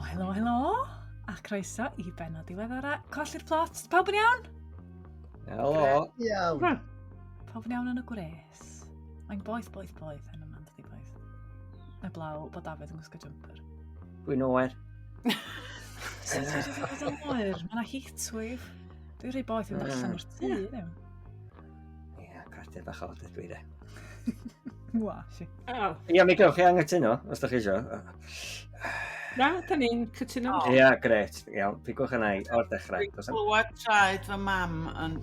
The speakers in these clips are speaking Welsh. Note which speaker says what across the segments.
Speaker 1: helo, helo, a croeso i benod diweddara Colli'r Plot. Pawb yn iawn?
Speaker 2: Helo.
Speaker 3: Iawn.
Speaker 1: Pawb yn iawn yn y gwres. Mae'n boeth, boeth, boeth yn yma, dydi boeth. Mae blaw bod Dafydd yn gwisgo jumper.
Speaker 2: Dwi'n oer.
Speaker 1: Sut ti'n dod yn oer? Mae yna heatwave. Dwi'n rhy boeth i fynd allan o'r tŷ, ddim.
Speaker 2: Ie, carter bach od ydw i de.
Speaker 1: Wa, si.
Speaker 4: Oh.
Speaker 2: Ia, mi gewch chi angytuno, os da chi eisiau.
Speaker 4: Na, da ni'n cytuno.
Speaker 2: Ia, yeah, gret. Iawn, pigwch yna i o'r dechrau.
Speaker 5: Dwi'n clywed traed fy mam yn...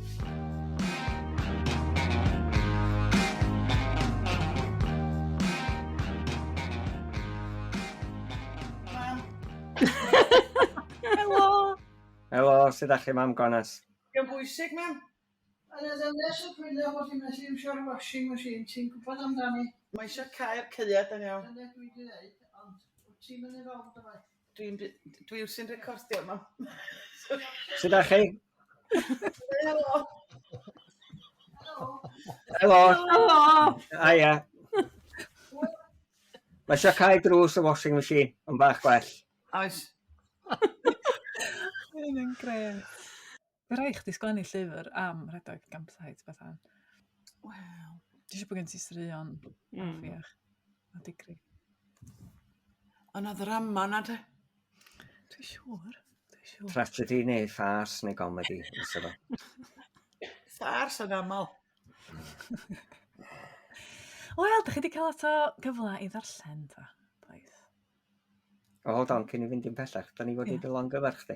Speaker 5: Mam.
Speaker 1: Helo!
Speaker 2: Helo, sut ydych chi, mam Gonas?
Speaker 5: Diolch bwysig, mam.
Speaker 3: Yn y ddynes y chwilio bod hi'n methu iwsio'r washing machine, ti'n gwybod amdani?
Speaker 5: Mae eisiau cau'r caead yn iawn.
Speaker 3: Dyna dwi wedi dweud, ond wyt ti'n mynd i rownd yma?
Speaker 5: Dwi'n dwi wrthi'n recordio, mam.
Speaker 2: Sut ydych chi?
Speaker 5: Helo.
Speaker 2: Helo.
Speaker 4: Helo.
Speaker 2: Hiya. Mae eisiau cau drws y washing machine, yn bach gwell.
Speaker 5: Oes.
Speaker 1: Hyn yn gret. Fe rai chdi sgwennu llyfr am rhedeg campsite Bethan.
Speaker 5: Wel.
Speaker 1: Dwi eisiau bod gen ti straeon afiach a digri.
Speaker 5: Ond na ddrama na te.
Speaker 1: Dwi'n siŵr. Dwi'n siŵr.
Speaker 2: Tragedy neu fars neu gomedi. fysa fo.
Speaker 5: Fars yn aml.
Speaker 1: Wel, da chi wedi cael lot o gyfle i ddarllen, ta, boys.
Speaker 2: O, hold on, cyn i fynd i'n pellach, da ni fod i dy longyfarch chdi.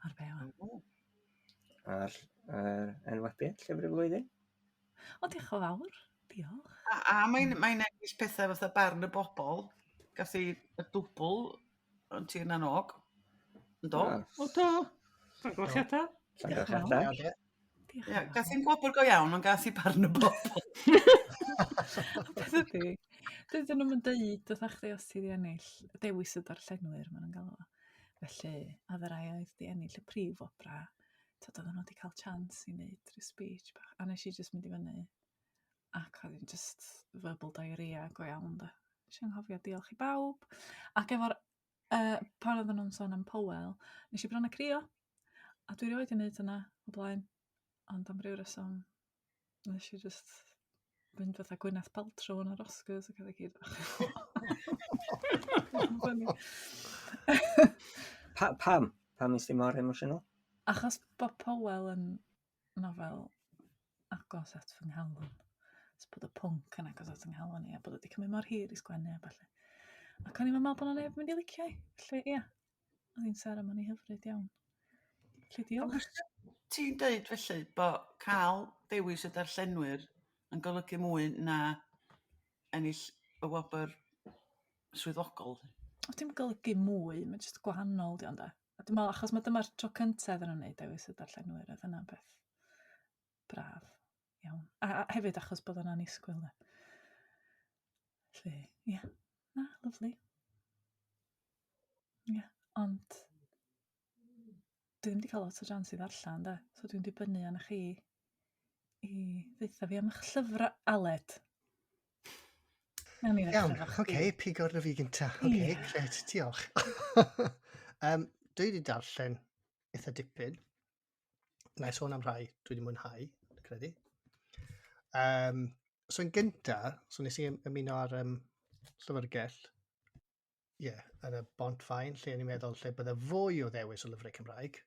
Speaker 1: Ar be wan?
Speaker 2: Ar uh, enwebiad llyfr y flwyddyn.
Speaker 1: O, diolch yn fawr. Diolch.
Speaker 5: A, a mae'n mae ennill pethau fatha barn y bobl. Gath i y dwbl yn tir na nog. Yn do?
Speaker 4: O do. Llongyfarchiadau.
Speaker 2: Llongyfarchiadau.
Speaker 1: Diolch
Speaker 5: Ie, gath i'n gwobr go iawn, ond gath i barn y bobl.
Speaker 1: Beth ydi? Dydyn nhw'n deud wrtha chdi os ti 'di ennill dewis y darllenwyr, maen nhw'n galw fo. Felly, a fy rai oedd 'di ennill y prif wobra, tibod, oedden nhw wedi cael chance i wneud rhyw speech bach. A nes i jyst mynd i fyny ac oedd hi'n just verbal diarrhea go iawn de. Nes i anghofio diolch i bawb. Ac efo'r, uh, pan oedden nhw'n sôn am Powell, nes i bron a crio. A dwi erioed 'di wneud hynna o blaen, ond am ryw reswm nes i jyst fynd fatha Gwyneth Paltrow yn yr Oscars ac oedd e gyd bach.
Speaker 2: Pa, pam? Pam nes ti mor emosiynol?
Speaker 1: Achos bod Powell yn nofel agos at fy nghalon. So bod y pwnc yn agos at fy nghalon i a bod o wedi cymryd mor hir i sgwennu a ballu. Ac o'n i'n meddwl bod 'na neb yn mynd i licio hi. Felly ia, oedd hi'n seremoni hyfryd iawn. Felly diolch.
Speaker 5: Ti'n deud felly bod cael dewis y darllenwyr yn golygu mwy na ennill y wobr swyddogol?
Speaker 1: O, dim golygu mwy, mae jyst gwahanol di ond e. A dwi'n meddwl, achos mae dyma'r tro cyntaf iddyn nhw'n gwneud dewis y darllenwyr, oedd hynna'n beth braf iawn. A hefyd achos bod o'n annisgwyl. De. Felly, ie, yeah. Na, lyfli. Ie, yeah, ond dwi ddim wedi cael lot o chance i ddarllen, de. So dwi'n dibynnu arnoch chi i ddeutha fi am eich llyfrau Aled. Nawn ni
Speaker 3: Iawn,
Speaker 1: ddechrau efo
Speaker 3: oce,
Speaker 1: chdi.
Speaker 3: pigo arno fi gynta. Oce,
Speaker 1: Ie.
Speaker 3: gret, diolch. um, dwi wedi darllen eitha dipyn. Na i sôn am rhai dwi wedi mwynhau, dwi'n credu. Um, so yn gynta, so nes i ymuno ar um, llyfrgell, ie, yeah, yn y Bont Faen, lle o'n i'n meddwl lle bydde fwy o ddewis o lyfrau Cymraeg.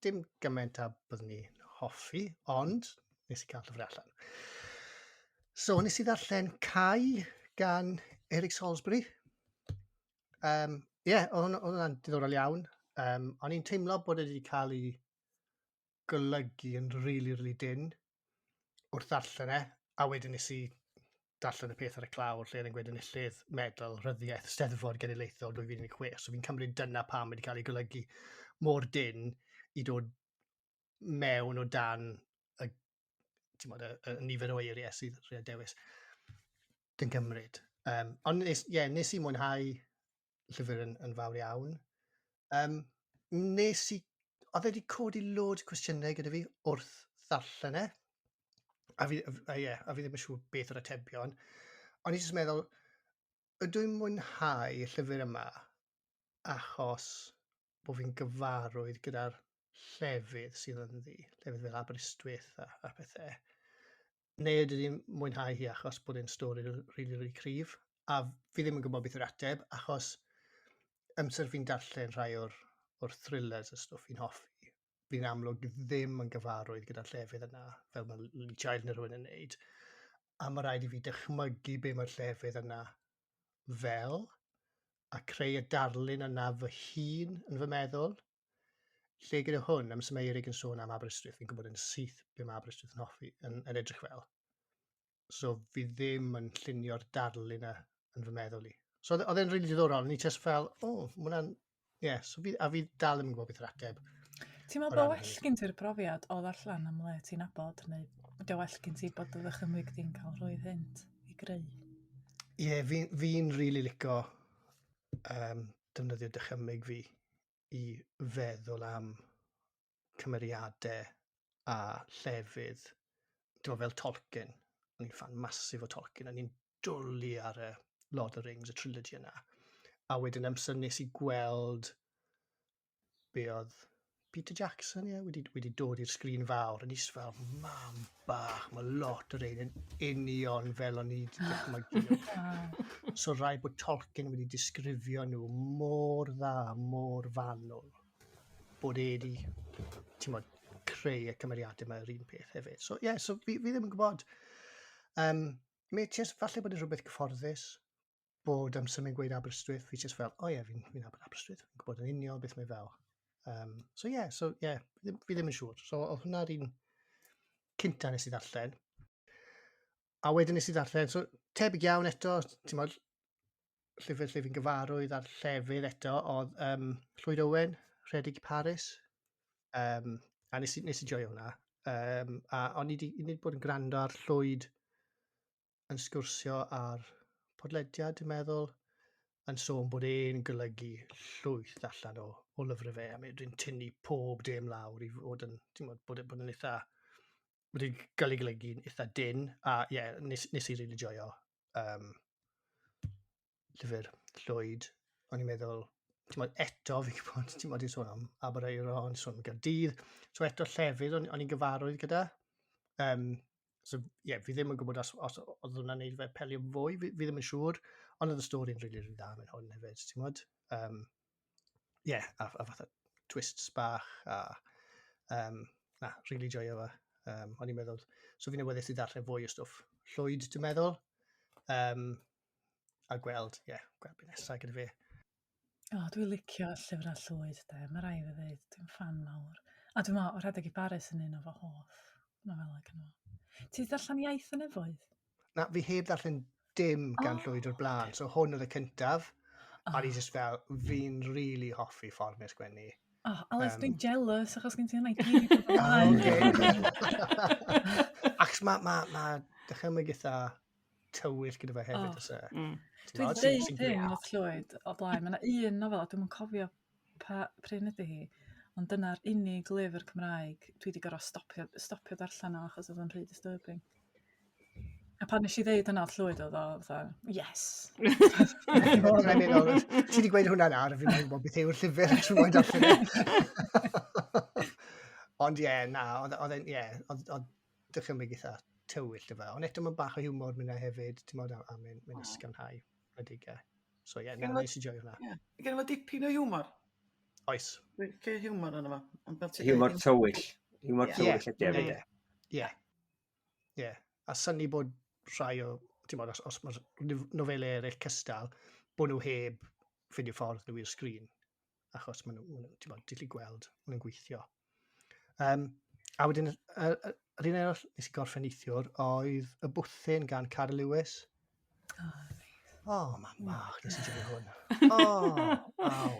Speaker 3: Dim gymaint a byddwn ni hoffi, ond nes i cael llyfrau allan. So nes i ddarllen Cai gan Eric Salisbury. Um, ie, yeah, oedd hwnna'n diddorol iawn. Um, o'n i'n teimlo bod e wedi cael ei golygu yn rili, really, really dyn wrth ddarllen e, a wedyn nes i darllen y peth ar y clawr lle oedd e'n gweud enillydd medal rhyddiaeth Steddfod Genedlaethol 2016. So fi'n cymryd dyna pam wedi cael ei golygu mor dyn i dod mewn o dan y, mod, y, y nifer o eiriau sydd rhaid dewis. Dwi'n cymryd. Um, ond nes, yeah, nes i mwynhau llyfr yn, yn fawr iawn. Um, nes i, oedd e wedi codi loads o cwestiynau gyda fi wrth ddarllen e. A fi, a, yeah, a fi ddim yn siŵr beth o'r atebion. Ond i jyst meddwl, ydw i'n mwynhau y llyfr yma? achos bod fi'n gyfarwydd gyda'r llefydd sydd ynddi, llefydd fel Aberystwyth a pethau, neu ydw i'n mwynhau hi achos bod e'n stori really, really cryf? A fi ddim yn gwybod beth yw'r ateb, achos amser fi'n darllen rhai o'r thrillers a stwff fi'n hoffi, fi'n amlwg ddim yn gyfarwydd gyda'r llefydd yna, fel mae Lee Child neu rhywun yn neud. A mae rhaid i fi dychmygu be mae'r llefydd yna fel, a creu y darlun yna fy hun yn fy meddwl. Lle gyda hwn, amser mae Eirig yn sôn am Aberystwyth, fi'n gwybod yn syth be mae Aberystwyth yn hoffi, yn edrych fel. So fi ddim yn llunio'r darlun yna yn fy meddwl i. So oedd e'n rili diddorol, o'n i just fel, o, oh, ma' hwnna'n, ie, yeah, so fi, a fi dal ddim yn gwybod beth yw'r ateb.
Speaker 1: Ti'n meddwl bod well gen ti'r profiad o ddarllen am le ti'n nabod, neu ydy o well gen ti bod dy ddychymyg di'n cael rhwydd hynt i greu?
Speaker 3: Ie, yeah, fi'n rili licio defnyddio dychymyg fi i feddwl am cymeriadau a llefydd. Ti'n meddwl fel Tolkien, o'n i'n fan masif o Tolkien, o'n i'n dwlu ar y Lord of the Rings, y trilogy yna. A wedyn amser nes i gweld be oedd Peter Jackson, ie, wedi dod i'r sgrin fawr, o'n i just fel, mam bach, mae lot o rein yn union fel o'n i wedi dychmygu nhw. So rhaid bod Tolkien wedi disgrifio nhw mor dda, mor fanwl, bod e wedi, ti'n modd, creu y cymeriadau yma yr un peth hefyd. So, ie, yeah, so fi ddim yn gwybod. Me, just, falle bod e'n rhywbeth cyfforddus, bod amser mae'n gweud Aberystwyth, fi just fel, o oh, ie, yeah, fi nabod Aberystwyth, fi'n gwybod yn union beth mae fel. So ie, yeah, so ie, yeah, fi ddim yn siŵr. So oedd hwnna'r un cynta nes i ddarllen. A wedyn nes i ddarllen, so tebyg iawn eto, ti'n modd, llyfr lle fi'n gyfarwydd a'r llefydd eto, oedd Llwyd Owen, Rhedeg i Paris. A nes i joio hwnna. A o'n i wedi bod yn gwrando ar Llwyd yn sgwrsio ar podlediad, dwi'n meddwl, yn sôn bod e'n golygu llwyth allan o lyfrau fe, a mae'n tynnu pob dim lawr i fod yn, ti'n gwbod, bod yn eitha, bod e'n gael ei golygu'n eitha dyn, a ie, yeah, nes i really joio llyfr Llwyd. O'n i'n meddwl, ti'n gwbod, eto fi'n gwybod, ti'n gwbod, i'n sôn am Aberaeron, sôn am Gaerdydd, so eto llefydd o'n i'n gyfarwydd gyda. So, ie, yeah, fi ddim yn gwybod os oedd hwnna'n neud fe pelio fwy, fi ddim yn siŵr, ond oedd y stori'n rili, rili dda mewn hwn hefyd, ti'n gwybod? Yeah, a fatha twists bach, a na, rili joio fe. O'n i'n meddwl, so fi'n awyddus i ddarllen fwy o stwff Llwyd, dwi'n meddwl, a gweld, ie, yeah, gweld beth nesaf gyda fi.
Speaker 1: O, dwi'n licio llyfrau Llwyd, de, mae rai fi ddweud, dwi'n ffan mawr. A dwi'n meddwl, Rhedeg i Baris yn un o fy hoff nofelau gynno fo. Ti 'di darllen Iaith y Nefoedd?
Speaker 3: Na, fi heb ddarllen dim gan Llwyd o'r blaen, so hwn oedd y cyntaf, a o'n i just fel, fi'n really hoffi ffordd mae'n sgwennu.
Speaker 1: Oh, Aled, dwi'n jealous achos gen ti hwnna i gyd o'r blaen.
Speaker 3: Achos ma dychymyg eitha tywyll gyda fe hefyd, oes e?
Speaker 1: Dwi wedi deud hyn wrth Llwyd o blaen, mae yna un nofel, a dwi'm yn cofio pa, pryn ydy hi, ond dyna'r unig lyfr Cymraeg dwi wedi gorfod stopio darllen o achos oedd o'n rhy disturbing. A pan nes i ddeud yna wrth Llwyd oedd o fatha, yes!
Speaker 3: O'n i'n meddwl, ti wedi gweud hwnna nawr, a fi'n meddwl beth yw'r llyfr a trwy'n darllen e. Ond ie, na, oedd e'n, ie, oedd dychymyg eitha tywyll dy fe. Ond eto mae bach o hiwmor mynd hefyd, ti'n modd, a mae'n ysgafnhau adegau. So ie, yeah, na, nes i joio hwnna.
Speaker 5: Ie. Gen fo dipyn o hiwmor.
Speaker 3: Oes.
Speaker 5: Licio hiwmor yna fo. Ond fel ti'n
Speaker 2: Hiwmor
Speaker 5: deud,
Speaker 2: tywyll. Hiwmor
Speaker 5: Ie.
Speaker 2: tywyll ydy hefyd,
Speaker 3: Ie.
Speaker 2: e.
Speaker 3: Ie. Ie. A synnu bod rhai o, ti'n modd, os mae'r nofelau eraill cystal, bod nhw heb ffindio ffordd nhw i'r sgrin. Achos maen nhw, ti'n modd, ti'n gallu gweld, maen nhw'n gweithio. A wedyn, yr un arall nes i gorffen neithiwr oedd Y Bwthyn gan Cara Lewis.
Speaker 1: Oh,
Speaker 3: O, oh, mam bach, nes i joio hwn. O, aw.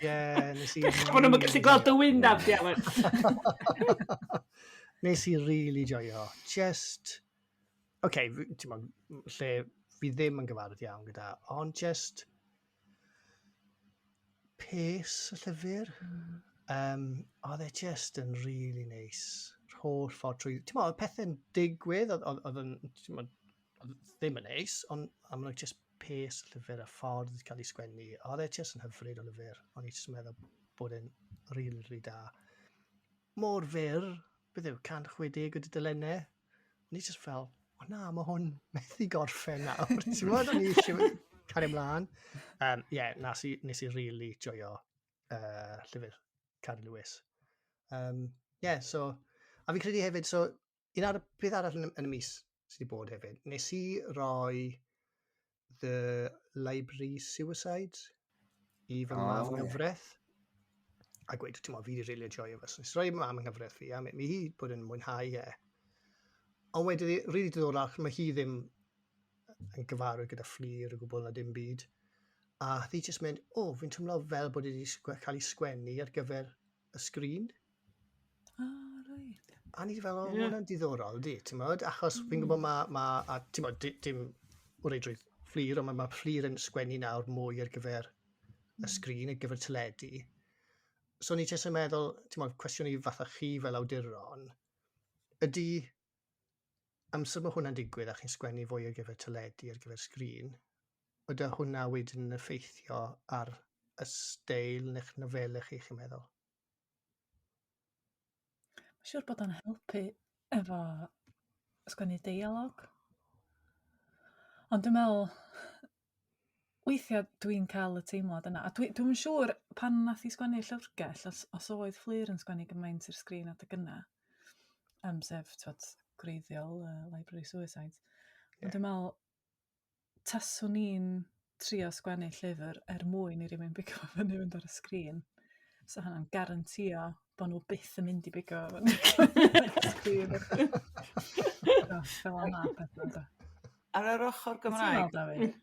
Speaker 3: Ie, nes i...
Speaker 4: Bechod bod nhw'n gallu gweld dy wynaf di, Alan.
Speaker 3: Nes i really joio. Just... Oce, okay, ti'n modd, lle fi ddim yn gyfarwydd iawn gyda, ond just pace y llyfr. Oedd e just yn really nice. Yr holl ffordd trwy... Ti'n modd, oedd pethau'n digwydd, oedd yn, ti'n modd, oedd ddim yn neis, ond a maen nhw just pace y llyfr, y ffordd wedi cael ei sgwennu. Oedd e jyst yn hyfryd o lyfr. O'n i jyst yn meddwl bod e'n rili, rili da. Mor fyr, beth yw, 160 o dudalennau. O'n i jyst fel, o na, mae hwn methu gorffen nawr. Ti'n gwybod, o'n i eisiau cario ymlaen. Yeah, nes i really joio llyfr Caryl Lewis. Yeah, so, a fi'n credu hefyd, so, un ar, peth arall yn y mis sydd wedi bod hefyd, nes i roi The Library Suicides i fy mam yng nghyfraith. A gweud, ti'n fi wedi really enjoyo fe. So nes i roi mam yng nghyfraith fi, a mi hi bod yn mwynhau e. Ond wedyn, really diddorol, achos mae hi ddim yn gyfarwydd gyda Fflur o gwbl na dim byd. A hi jyst mynd, o, fi'n teimlo fel bod wedi cael ei sgwennu ar gyfer y sgrin.
Speaker 1: Ah, right.
Speaker 3: A ni fel, o, yeah. Hwnna'n diddorol, di, ti'n modd? Achos fi'n gwybod ma, a ti'n modd, dim o reidrwydd Fflur, ond mae Fflur yn sgwennu nawr mwy ar gyfer y sgrin, ar gyfer teledu. So ni jyst yn meddwl, ti'n modd, cwestiwn i fatha chi fel awduron, ydy amser mae hwnna'n digwydd a chi'n sgwennu fwy ar gyfer teledu, ar gyfer sgrin, ydy hwnna wedyn yn effeithio ar y steil neu'ch nofelau chi, chi'n meddwl?
Speaker 1: Mae'n siŵr bod o'n helpu efo sgwennu deialog. Ond dwi'n meddwl, weithiau dwi'n cael y teimlad yna. A dwi'm yn siŵr pan nath hi sgwennu Llyfrgell, os oedd Fflur yn sgwennu gymaint i'r sgrin adeg yna, sef twod, gwreiddiol Library Suicides. Ond dwi'n meddwl, taswn i'n trio sgwennu llyfr er mwyn i rywun bigo fo fyny fynd ar y sgrin, so hynna'n garantio bod nhw byth yn mynd i bigo fo fyny ar y sgrin. So, fel yna pethau, do.
Speaker 5: Ar yr ochr
Speaker 1: Be ti'n
Speaker 5: Gymraeg...
Speaker 1: meddwl, Dafydd?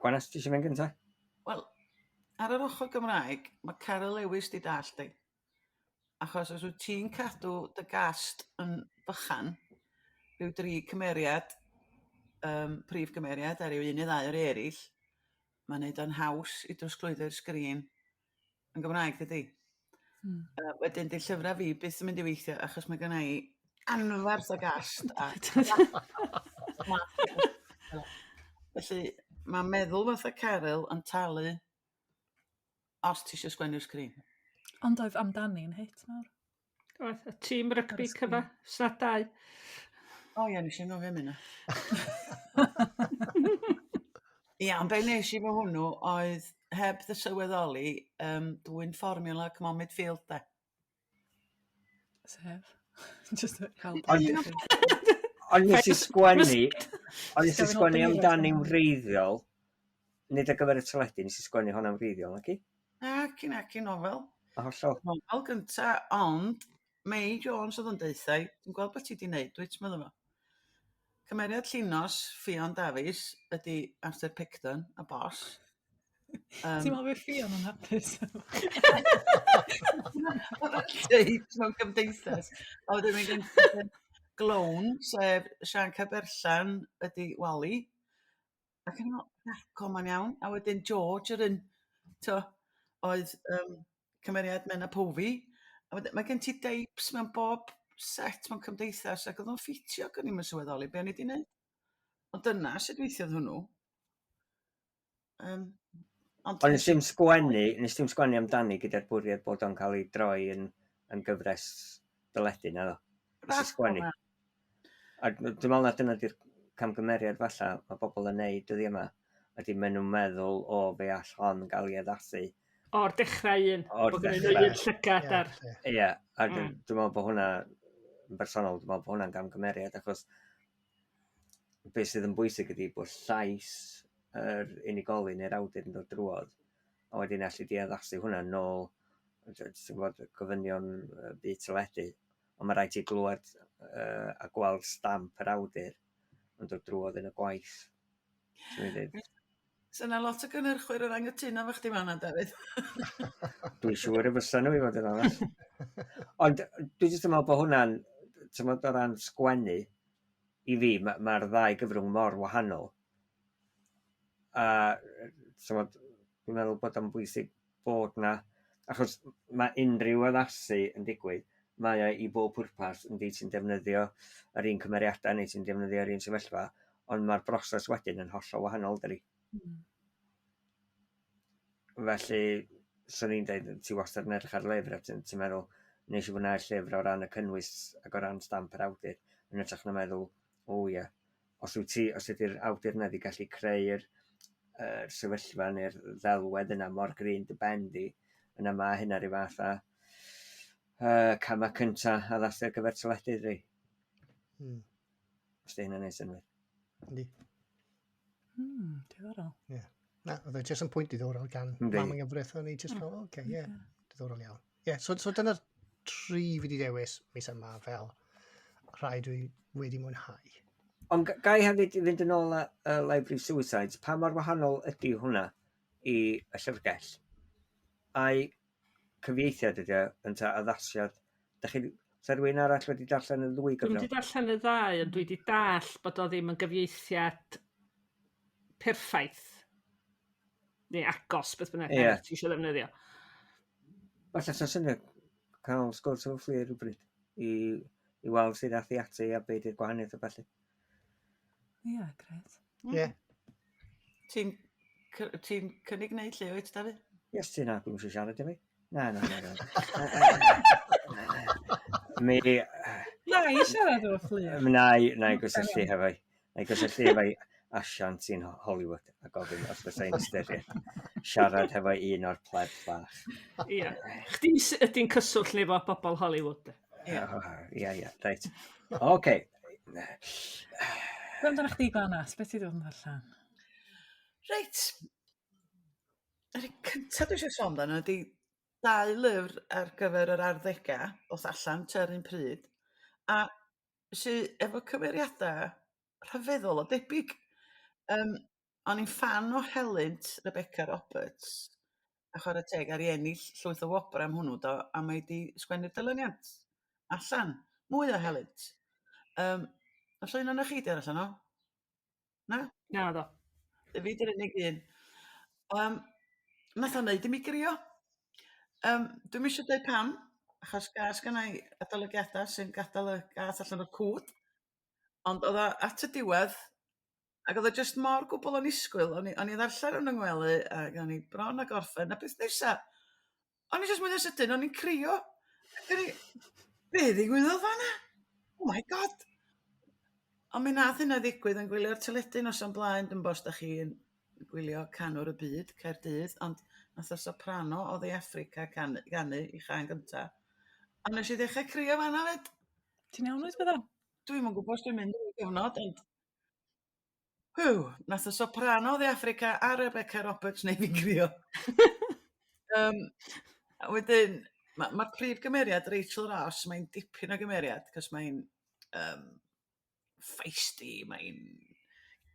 Speaker 2: Gwanas, ti eisiau mynd gynta?
Speaker 5: Wel, ar yr ochr Gymraeg, mae Caryl Lewis di dallt di. Achos os wyt ti'n cadw dy gast yn fychan, rhyw dri cymeriad, prif gymeriad a rhyw un neu ddau o'r eraill, mae'n neud o'n haws i drosglwyddo'r sgrin yn Gymraeg, dydy? Wedyn, di llyfrau fi byth yn mynd i weithio, achos mae gynna i anferth o gast. Felly, mae meddwl fatha Caryl yn talu os ti eisiau sgwennu'r sgrin.
Speaker 1: Ond oedd Amdani'n hit mawr.
Speaker 4: Oedd, y tîm rygbi
Speaker 1: Ar y sgrin.
Speaker 4: cyfa, sna dau.
Speaker 5: O ie, nes i anghofio am hynna. Ia, ond be nes i efo hwnnw oedd heb dy sylweddoli, dwyn fformiwla come on midfield de.
Speaker 1: Sef? Just cael
Speaker 2: Ond nes i sgwennu, ond nes i
Speaker 1: Gavin
Speaker 2: sgwennu
Speaker 1: O'Beirne.
Speaker 2: amdani'n wreiddiol, nid ar gyfer y teledu, nes i sgwennu hwnna'n wreiddiol, naci?
Speaker 5: Naci, naci, nofel.
Speaker 2: A hollol.
Speaker 5: Nofel gynta, ond May Jones oedd yn deutha i, dwi'n gweld beth ti di wneud, dwyt, meddwl fo. Cymeriad Llinos, Ffion Dafis, ydy Arthur Picton, y bos.
Speaker 1: Ti'n meddwl bod Ffion yn hapus?
Speaker 5: Deud mewn cymdeithas. A wedyn mae gen ti Glown, sef Sian Caberllan ydy Wally. Ac yn meddwl, naco, mae'n iawn. A wedyn George yr un, to, oedd cymeriad Menna Povey. A wedyn, mae gen ti deibs mewn bob set mewn cymdeithas, ac oedd o'n ffitio, ac o'n i'm yn sylweddoli be o'n i 'di wneud. Ond dyna sut weithiodd hwnnw. Ond
Speaker 2: Ond nes i'm sgwennu, nes i'm sgwennu amdani gyda'r bwriad bod o'n cael ei droi yn gyfres deledu, na ddo. Nes i sgwennu. A dwi'n meddwl na dyna di'r camgymeriad falla mae bobl yn neud dyddiau yma. Ydy maen nhw'n meddwl, o, fe all hon gael ei addasu.
Speaker 4: O'r dechrau un.
Speaker 2: O'r
Speaker 4: Bod gennyn nhw
Speaker 2: dechrau.
Speaker 4: un llygad ar.
Speaker 2: Ie, a dwi'n meddwl bod hwnna, yn bersonol, dwi'n meddwl bod hwnna'n gamgymeriad, achos beth sydd yn bwysig ydy bod llais yr unigolyn neu'r awdur yn dod drwodd, a wedyn allu di addasu hwnna nôl, ti'n gwybod, gofynion byd teledu, ond mae rhaid ti glywed a gweld stamp yr awdur yn dod drwodd yn y gwaith. Ti'n mynd i ddeud?
Speaker 5: So yna lot o gynhyrchwyr yn anghytuno efo chdi fan'na, Dafydd.
Speaker 2: Dwi'n siŵr y fysa nhw i fod yn onest. Ond dwi jyst yn meddwl bod hwnna'n, ti'n meddwl, o ran sgwennu, i fi, mae'r ddau gyfrwng mor wahanol. A ti'n meddwl, dwi'n meddwl bod o'n bwysig bod na, achos mae unrhyw addasu yn digwydd, mae o i bob pwrpas yn di ti'n defnyddio yr un cymeriadau neu ti'n defnyddio yr un sefyllfa, Ond mae'r broses wedyn yn hollol wahanol, dydi? Felly, 'swn i'n deud, ti wastad yn edrych ar lyfr a ti'n meddwl, nes i fwynhau'r llyfr o ran y cynnwys ac o ran stamp yr awdur, yn hytrach na meddwl, o ie, os wyt ti, os ydy'r awdur yna wedi gallu creu'r sefyllfa neu'r ddelwedd yna mor gry'n dy ben di, yna mae hynna rhyw fath a camau cynta addasu ar gyfer teledu, dwi. Os di hynna'n neud synnwyr.
Speaker 3: Yndi.
Speaker 1: Diddorol.
Speaker 3: Ie. Yeah. Na, oedd e jyst yn pwynt diddorol gan mam yng nghyfraith, o'n i jyst fel, oce, ie, diddorol iawn. Ie, yeah, so dyna'r tri fi wedi dewis mis yma fel rhai dwi wedi mwynhau.
Speaker 2: Ond ga i hefyd fynd yn ôl at Library Suicides, pa mor wahanol ydy hwnna i y llyfrgell? Ai cyfieithiad ydy o, ynta addasiad? Da chi, sa rhywun arall wedi darllen y ddwy
Speaker 4: Dwi'n
Speaker 2: gyfrol?
Speaker 4: wedi darllen y ddau, ond dwi wedi dall bod o ddim yn gyfieithiad perffaith. Neu agos, beth bynnag yeah. ti eisiau ddefnyddio.
Speaker 2: Falle sa'n syniad cael sgwrs efo Fflur rhywbryd i weld sut ath hi ati a be di'r gwahaniaeth a ballu.
Speaker 1: Ie, yeah, gret.
Speaker 3: Ie.
Speaker 5: Ti'n ti cynnig gwneud lle wyt, Dafydd?
Speaker 2: Yes, ti'n na, dwi'm eisiau siarad efo fi. Na, na, na. na. Mi...
Speaker 1: Na, i siarad efo Fflur.
Speaker 2: Na, na i gysylltu hefo i. Na i gysylltu efo i asiant sy'n Hollywood a gofyn os fysa i'n ystyried siarad hefo un o'r pleb bach.
Speaker 4: Ie. Chdi ydy'n cyswllt ni efo bobl Hollywood. de.
Speaker 5: Ie.
Speaker 2: Ie, ie, reit. Oce.
Speaker 1: Be amdano chdi, Glanas? Beth ti wedi bod yn ddarllen?
Speaker 5: Reit. Yr un cyntaf dwi eisiau sôn amdano ydy dau lyfr ar gyfer yr arddegau, ddoth allan tua'r un pryd, a sy efo cymeriadau rhyfeddol o debyg. O'n i'n ffan o Helynt Rebecca Roberts, a chwarae teg ar ei ennill llwyth o wobrau am hwnnw do, a mae 'di sgwennu'r dilyniant allan, mwy o Helynt. Oes 'na un ohonoch chi 'di arallan o? Na?
Speaker 4: Na ddo.
Speaker 5: Fi 'di'r unig un. Nath o neud i mi grio. Dwi'm isio deud pam, achos gas gynna i adolygiada sy'n gadael y gath allan o'r cwd. Ond oedd o at y diwedd, ac oedd o jyst mor gwbl annisgwyl. O'n i ddarllen yn 'y ngwely ac o'n i bron a gorffen, a beth nesa, o'n i jyst mwy o sydyn, o'n i'n crio. Ac o'n i, be ddigwyddodd fan'na? Oh my God! Ond mi nath hynna ddigwydd yn gwylio'r teledu noson blaen, dwi'm bo os dach chi'n gwylio Canwr y Byd, Caerdydd, ond nath y soprano o dde Affrica ganu i chân gynta. A nes i ddechrau crio fan'na 'fyd.
Speaker 1: Ti'n iawn wyt, Bethan?
Speaker 5: Dwi'm yn gwybod os dwi'n mynd i gyfnod, ond Hw, nath y soprano o dde Affrica a Rebecca Roberts neud fi grio. A wedyn, ma' prif gymeriad Rachel Ross, mae'n dipyn o gymeriad, cos mae'n feisty, mae'n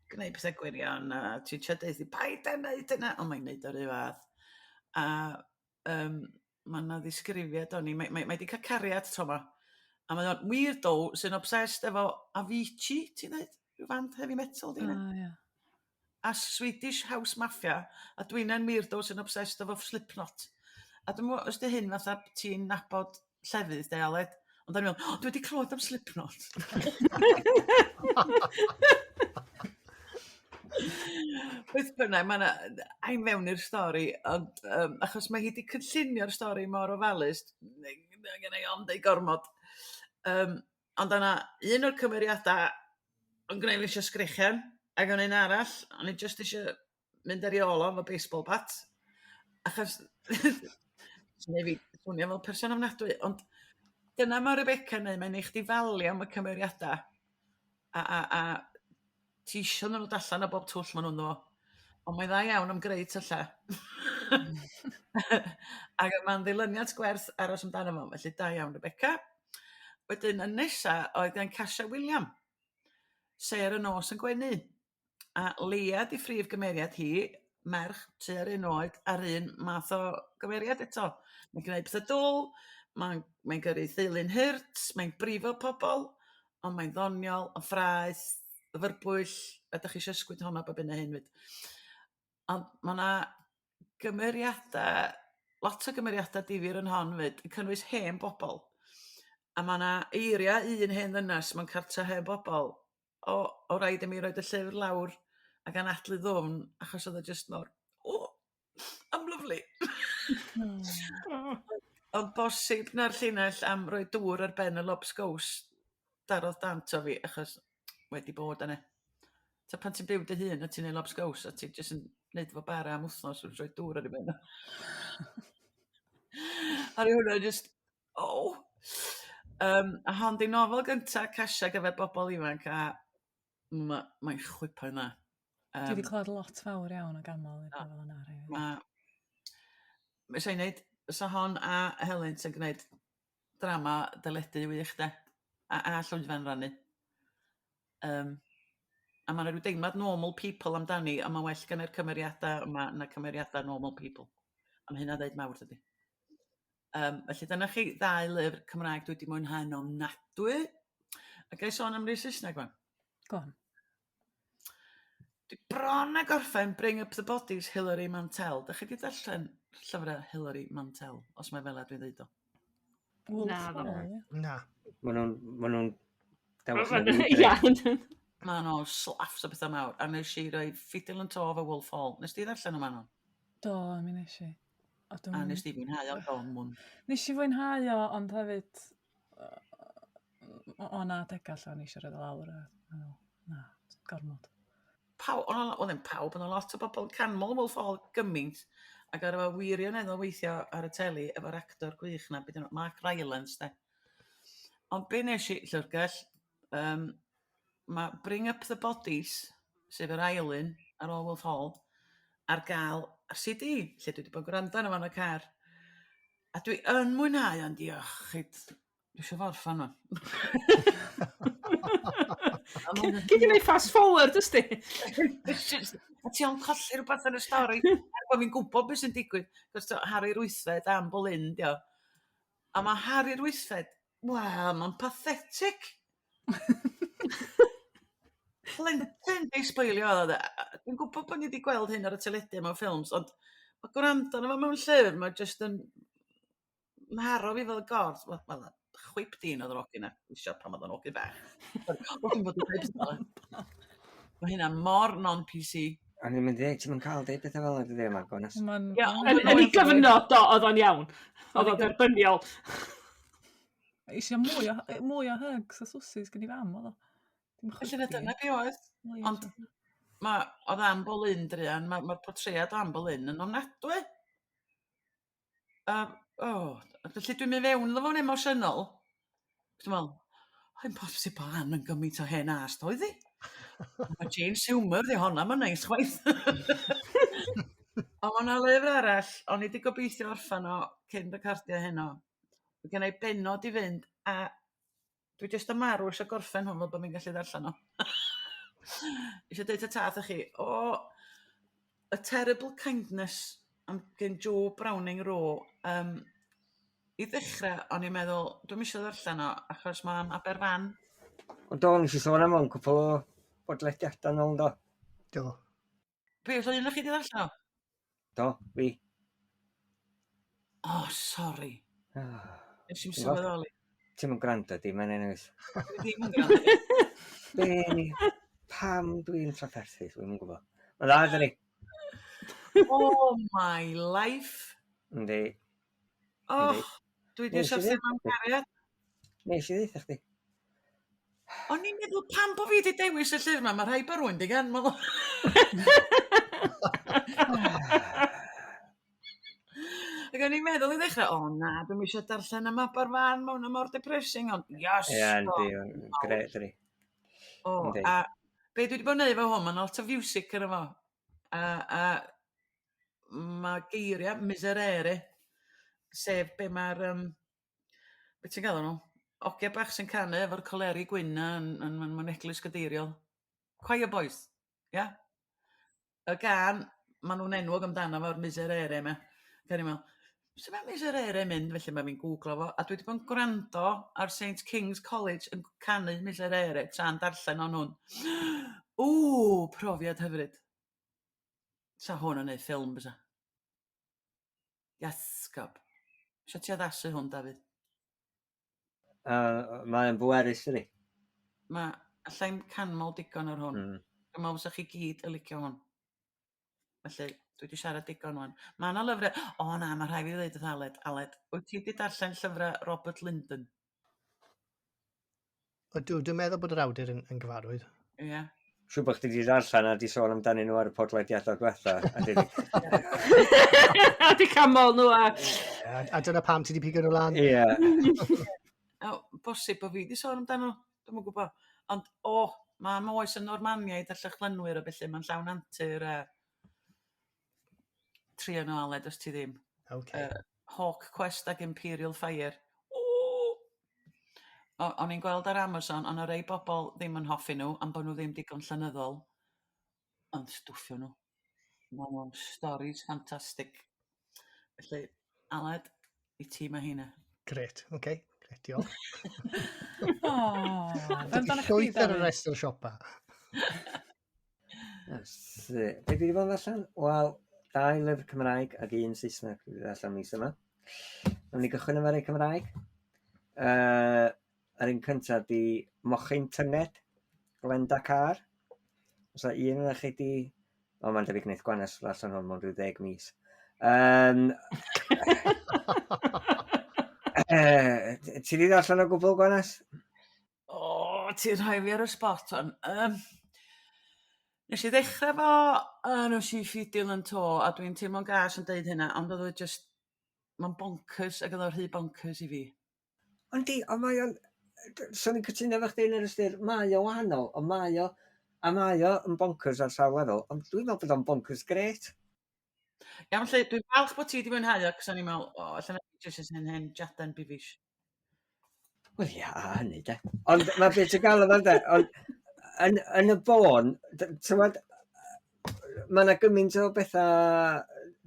Speaker 5: gwneud pethau gwirion, a ti'n trio deud wrthi, paid â neud yna, ond mae'n neud o'r un fath. A ma' 'na ddisgrifiad o'n i, mae 'di cael cariad tro 'ma, a mae o'n weirdo sy'n obsessed efo Avicii, ti'n dweud? Rhyw fand heavy metal 'di hynna.
Speaker 1: O, ie.
Speaker 5: A Swedish House Mafia, a dwi'n yn weirdo sy'n obsessed efo Slipknot. A dwi'm yn gwbod os 'di hyn fatha ti'n nabod llefydd de Aled, ond o'n i'n meddwl, o, dwi wedi clywed am Slipknot. Beth bynnag, mae 'na ai mewn i'r stori, ond achos mae hi 'di cynllunio'r stori mor ofalus, gen i ofn deud gormod. Ond yna un o'r cymeriadau yn gwneud fi eisiau sgrechian, ac o'n un arall, o'n i jyst eisiau mynd ar ei ôl o efo baseball bat, achos sy'n fi swnio fel person ofnadwy, ond dyna mae Rebecca yn neud, mae'n neud chdi falu am y cymeriadau, a ti isio nhw ddod allan o bob twll maen nhw'n ynddo fo. Ond mae'n dda iawn am greu tyllau. Ac mae'n ddilyniant gwerth aros amdano fo, felly da iawn Rebecca. Wedyn y nesa oedd gan Casia Wiliam, Sêr y Nos yn Gwenu. A Leia 'di phrif gymeriad hi, merch tua'r un oed a'r un math o gymeriad eto. Mae'n gwneud pethau dwl, mae'n gyrru theulu'n hurt, mae'n brifo pobl, ond mae'n ddoniol, yn ffraeth, y fyrbwyll, a dach chi isio ysgwyd honno bob hyn a hyn 'fyd. Ond ma' 'na gymeriadau, lot o gymeriadau difyr yn hon 'fyd, yn cynnwys hen bobl. A ma' 'na eiriau un hen ddynas mewn cartre hen bobl. o raid i mi roid y llyfr lawr ac anadlu ddwfn achos oedd o jyst mor, oh, I'm lovely. Ond bosib na'r llinell am roi dŵr ar ben y lobsgows darodd dant o fi achos wedi bod yna. Ta pan ti'n byw dy hun a ti'n neud lobsgows a ti jyst yn neud fo bara am wythnos wrth roi dŵr ar ei ben o. A roedd hwnna jyst, oh! A hon 'di nofel gynta Casia ar gyfer bobl ifanc a mae'n chwipo yna.
Speaker 1: Dwi wedi clywed lot fawr iawn o ganmol i'r nofel yna.
Speaker 5: Mae... Mae eisiau gwneud, so hon a Helynt yn gwneud drama deledu wych de, a llwyfan rannu. A mae 'na ryw deimlad Normal People amdani, a mae'n well gen i'r cymeriadau yma na cymeriadau Normal People. A mae hynna'n ddeud mawr, dydy. Felly dyna chi ddau lyfr Cymraeg dwi wedi mwynhau'n ofnadwy. A ga i sôn am rei Saesneg wan?
Speaker 1: Go on.
Speaker 5: Dwi bron a gorffen Bring Up the Bodies Hilary Mantel. Dych chi wedi darllen llyfrau Hilary Mantel, os mae fel dwi'n dweud o?
Speaker 1: Wolf
Speaker 4: Na,
Speaker 1: Hall, ie.
Speaker 3: Na.
Speaker 2: Maen nhw'n ma nhw'n dewis
Speaker 4: Ia.
Speaker 5: Mae nhw slaffs o bethau mawr. A nes i roi ffidil yn to efo Wolf Hall. Nes di ddarllen o Manon?
Speaker 1: Do, mi nes i. O,
Speaker 5: A
Speaker 1: dwi'm-
Speaker 5: nes di fwynhau o, do, mwyn.
Speaker 1: Nes i fwynhau o, ond hefyd o na adegau lle o'n i eisiau rhoi o lawr. A, meddwl, na, gormod.
Speaker 5: Pawb, oedd yn pawb, oedd lot o bobl yn canmol Wolf Hall gymaint, ac ar efo wirioneddol weithio ar y teli efo'r actor gwych na, beth Mark Rylance, de. Ond be nes i, llyfrgell, mae Bring Up the Bodies, sef yr ail un ar ôl Wolf Hall, ar gael ar CD, lle dwi wedi bod yn gwrando arno fo yn y car. A dwi yn mwynhau, ond diolch i... Dwi eisiau forffan o.
Speaker 4: Gei di wneud fast forward, ysdi?
Speaker 5: A ti o'n colli rhywbeth yn y stori. Er bod fi'n gwybod beth sy'n digwydd. Cos Harri'r Wythfed, Anne Boleyn, dio. A mae Harri'r Wythfed, wel, mae'n pathetic. Plentyn di sboilio oedd o. Dwi'n gwybod bod ni wedi gweld hyn ar y teledu mewn ffilms, ond mae gwrando arno fo mewn llyfr, mae jyst yn mharo fi fel y gordd. Wel, chwip dyn oedd yr ogyn na. Isio pan oedd o'n ogyn bach. Dwi'n bod yn dweud fel 'na. Mae hynna mor non-PC.
Speaker 2: A ni'n mynd i dweud, ti'n mynd cael deud pethau fel yna, dydy yma, Gwanas.
Speaker 1: Ma'n...
Speaker 5: Ie, ond
Speaker 4: Yn ei gyfnod, do, oedd o'n iawn. Oedd o'n derbyniol.
Speaker 1: Eisiau mwy o hugs a swsies gen i fam, oedd o. Dim
Speaker 5: Felly na
Speaker 1: chwip
Speaker 5: dyna be oedd.
Speaker 1: Mwy o
Speaker 5: Ond
Speaker 1: swsies.
Speaker 5: oedd Anne Boleyn druan, mae'r portread o Anne Boleyn yn ofnadwy. Felly dwi'n mynd fewn iddo fo'n emosiynol. Dwi'n meddwl, mae'n posib bod Anne yn gymaint o hen ast, oedd hi? Mae Jane Seymour di honna, mae'n neis chwaith. Ond mae yna lyfr arall, o'n i wedi gobeithio orffan o cyn recordio heno. Mae gen i bennod i fynd, a dwi jyst yn marw eisiau gorffen hwn fel bod fi'n gallu ddarllen o. Eisiau deud ta wrthoch chi, o, A Terrible Kindness am gen Joe Browning Rowe. I ddechrau, o'n i'n meddwl, dwi'm eisiau ddarllen o, achos mae'n Aberfan.
Speaker 2: Ond do, nes i sôn am hwn cwpl o bodlediadau nôl, do.
Speaker 3: Do.
Speaker 5: Be, oedd un o chi wedi ddarllen o?
Speaker 2: Do, fi.
Speaker 5: Oh, sorry. Nes i'm sylweddoli.
Speaker 2: Ti'm yn gwrando di, mae'n enwys.
Speaker 5: Dwi ddim yn gwrando.
Speaker 2: Be ni? Pam dwi'n trafferthu, dwi'm yn gwybod. Mae'n dda, dyni.
Speaker 5: Oh my life.
Speaker 2: Yndi.
Speaker 5: Oh,
Speaker 2: Yndi.
Speaker 5: dwi wedi
Speaker 2: Nes i
Speaker 5: syrthio
Speaker 2: ddeud
Speaker 5: mewn cariad.
Speaker 2: Nes i ddeutha chdi.
Speaker 5: O'n i'n meddwl pam bo fi wedi dewis y llyfr yma, mae rhaid bod rhywun di ganmol o. Ac o'n i'n meddwl i ddechrau, o na, dwi'm eisiau darllen am Aberfan, mae hwnna mor depressing, ond yes!
Speaker 2: Ie, yndi, gret, dyni.
Speaker 5: O,
Speaker 2: Yndi.
Speaker 5: a be dwi wedi bod yn neud efo hwn, mae'n lot o fiwsig yn efo. A mae geiriau miserere, sef be mae'r, be ti'n galw nhw? Ogia bach sy'n canu efo'r coleri gwyn na yn eglwys gadeiriol. Choir boys, ia? Yeah? Y gan, maen nhw'n enwog amdano fo'r miserere yma. Gan i'n meddwl, sut mae miserere yn mynd? Felly mae fi'n googlo fo. A dwi wedi bod yn gwrando ar St King's College yn canu miserere tra'n darllen o'n hwn. Ww, profiad hyfryd. Sa hwn yn neud ffilm, bysa. Iasgob. Isio ti addasu hwn, Dafydd?
Speaker 2: Mae'n bwerus, ydy.
Speaker 5: Mae Allai'm canmol digon ar hwn. Dwi'n meddwl fysa chi gyd yn licio hwn. Felly, dwi wedi siarad digon wan. Mae yna lyfrau... O na, mae rhaid fi ddweud wrth Aled. Aled, wyt ti wedi darllen llyfrau Robert Lyndon?
Speaker 3: Ydw, dwi'n meddwl bod yr awdur yn gyfarwydd.
Speaker 5: Ie. Yeah.
Speaker 2: Siŵr bod chdi wedi darllen a di sôn amdanyn nhw ar y podlediadau diwetha. A di...
Speaker 4: A di camol nhw a...
Speaker 3: A dyna pam ti wedi pigo nhw lan.
Speaker 2: Ie.
Speaker 5: O, bosib bod fi wedi sôn amdano, dwi'm yn gwybod. Ond, o, mae am oes y Normaniaid a Llychlynwyr a felly, mae'n llawn antur a trio nhw Aled os ti ddim.
Speaker 3: Okay.
Speaker 5: Hawk Quest ac Imperial Fire. O! O'n i'n gweld ar Amazon, ond o rei bobl ddim yn hoffi nhw am bod nhw ddim digon llenyddol. Ond stwffio nhw. Mae nhw'n stories ffantastig. Felly, Aled, i ti mae heina.
Speaker 3: Gret, oce. Okay. Gret, diolch.
Speaker 1: O, amdano chdi,
Speaker 3: Llwyth ar y
Speaker 1: Dafydd?
Speaker 3: rest o'r siopa.
Speaker 2: Be dwi wedi bod yn ddarllen? Wel, dau lyfr Cymraeg ac un Saesneg dwi wedi darllen mis yma. Nawn ni gychwyn efo'r rhai Cymraeg. Yr un cyntaf di Mochyn Tynged, Glenda Carr. Os yna un yna chi di... O, mae'n debyg wneud Gwanes allan hwn mewn rhyw 10 mis. Ti di ddarllen o gwbl, Gwanes?
Speaker 5: O, ti'n rhoi fi ar y spot on. Nes i ddechrau fo yn o si ffidil yn to, a dwi'n teimlo'n gas yn deud hynna, ond oedd o just, mae'n bonkers ac oedd o'n rhy bonkers i fi.
Speaker 2: Ond di, ond mae o'n... Swn i'n cytuno efo chdi yn yr ystyr, mae o wahanol, ond mae o... A mae o yn bonkers ar sawl lefel, ond dwi'n meddwl bod o'n bonkers gret.
Speaker 5: Iawn, felly, dwi'n falch bod ti wedi mwynhau o, cos o'n i'n meddwl, o, allan o jyst yn hen jadan bifish.
Speaker 2: Wel ia, a hynny de. Ond mae beth ti'n gael efo de, ond yn y bôn, ti'n mae yna gymaint o bethau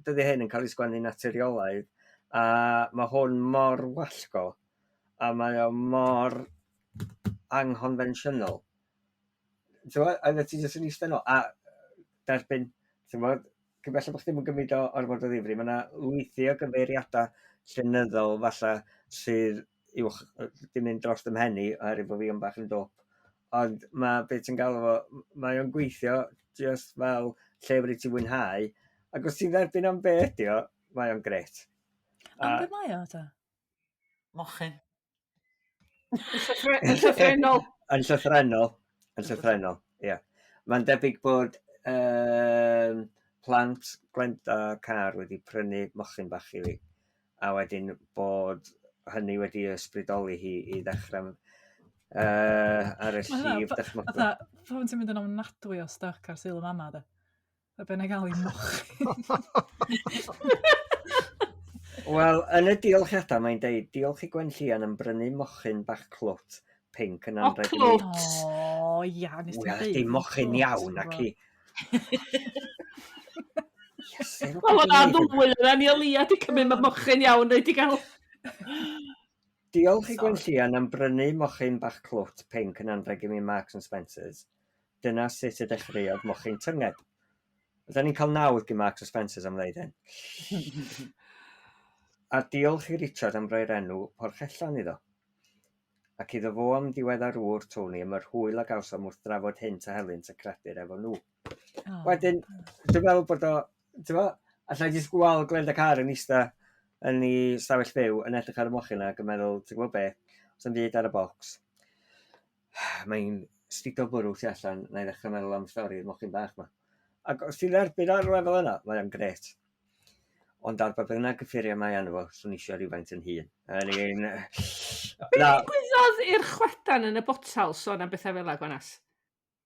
Speaker 2: dydy hyn yn cael ei sgwennu naturiolaidd, a mae hwn mor wallgo, a mae o mor anghonfensiynol. Ti'n gwbod, a ti jyst yn eistedd nôl, a derbyn, ti'n gwbod, cyn belled bod chdi ddim yn gymryd o ormod o ddifri, mae yna lwythi o gyfeiriadau llenyddol falle sydd uwch, di mynd dros ym mhen i, oherwydd bod fi yn bach yn dop. Ond mae beth ti'n galw fo, mae o'n gweithio just fel llyfr i ti fwynhau, ac os ti'n dderbyn am be ydi o, mae o'n gret.
Speaker 1: Am be mae o, ta?
Speaker 5: Mochyn.
Speaker 4: Yn llythrennol.
Speaker 2: Yn llythrennol. Yn llythrennol, ie. Mae'n debyg bod plant Glenda Carr wedi prynu mochyn bach i fi, a wedyn bod hynny wedi ysbrydoli hi i ddechrau ar y
Speaker 1: Ma' hynna
Speaker 2: llif dychmygol.
Speaker 1: Fatha, pan ti'n mynd yn ofnadwy o stuck ar Sul y Mama, de. A be na gael i mochyn.
Speaker 2: Wel, yn y diolchiadau mae'n deud, diolch i Gwen Llian am brynu mochyn bach clwt pinc yn
Speaker 4: O,
Speaker 2: anrheg i mi.
Speaker 4: clwt.
Speaker 1: O, ia, nes ti'n
Speaker 2: Wel,
Speaker 1: deud.
Speaker 2: dim mochyn
Speaker 1: clwt,
Speaker 2: iawn, ac i. Iesu,
Speaker 4: Wel, o'na ddwy yna, ni o lia di cymryd mae mochyn iawn, rhaid i gael.
Speaker 2: Diolch i Gwen Llian am brynu mochyn bach clwt pinc yn anrheg i mi Marks and Spencer's. Dyna sut y dechreuodd mochyn tynged. Oedden ni'n cael nawdd gan Marks and Spencer's am ddeud hyn. A diolch i Richard am roi'r enw Porchellan iddo. Ac iddo fo am ddiweddar ŵr Tony am yr hwyl a gawsom wrth drafod hynt a helynt y creadur efo nhw.
Speaker 1: O.
Speaker 2: Wedyn, dwi'n meddwl bod o, ti'n meddwl, allai jyst gweld Glenda Carr yn ista yn ei stafell fyw yn edrych ar y mochyn ac yn meddwl, ti'n gwybod be, os am byd ar y bocs. Mae'n stido bwrw tu allan, na i ddechrau meddwl am stori'r mochyn bach ma. Ac os ti'n dderbyn ar lefel yna, mae o'n gret. Ond ar ba bynnag gyffuriau mae arno fo, swn i eisiau rhywfaint yn hun.
Speaker 4: Be
Speaker 2: Na,
Speaker 4: ddigwyddodd i'r chwadan yn y botal sôn am bethau fel 'na, Gwanas?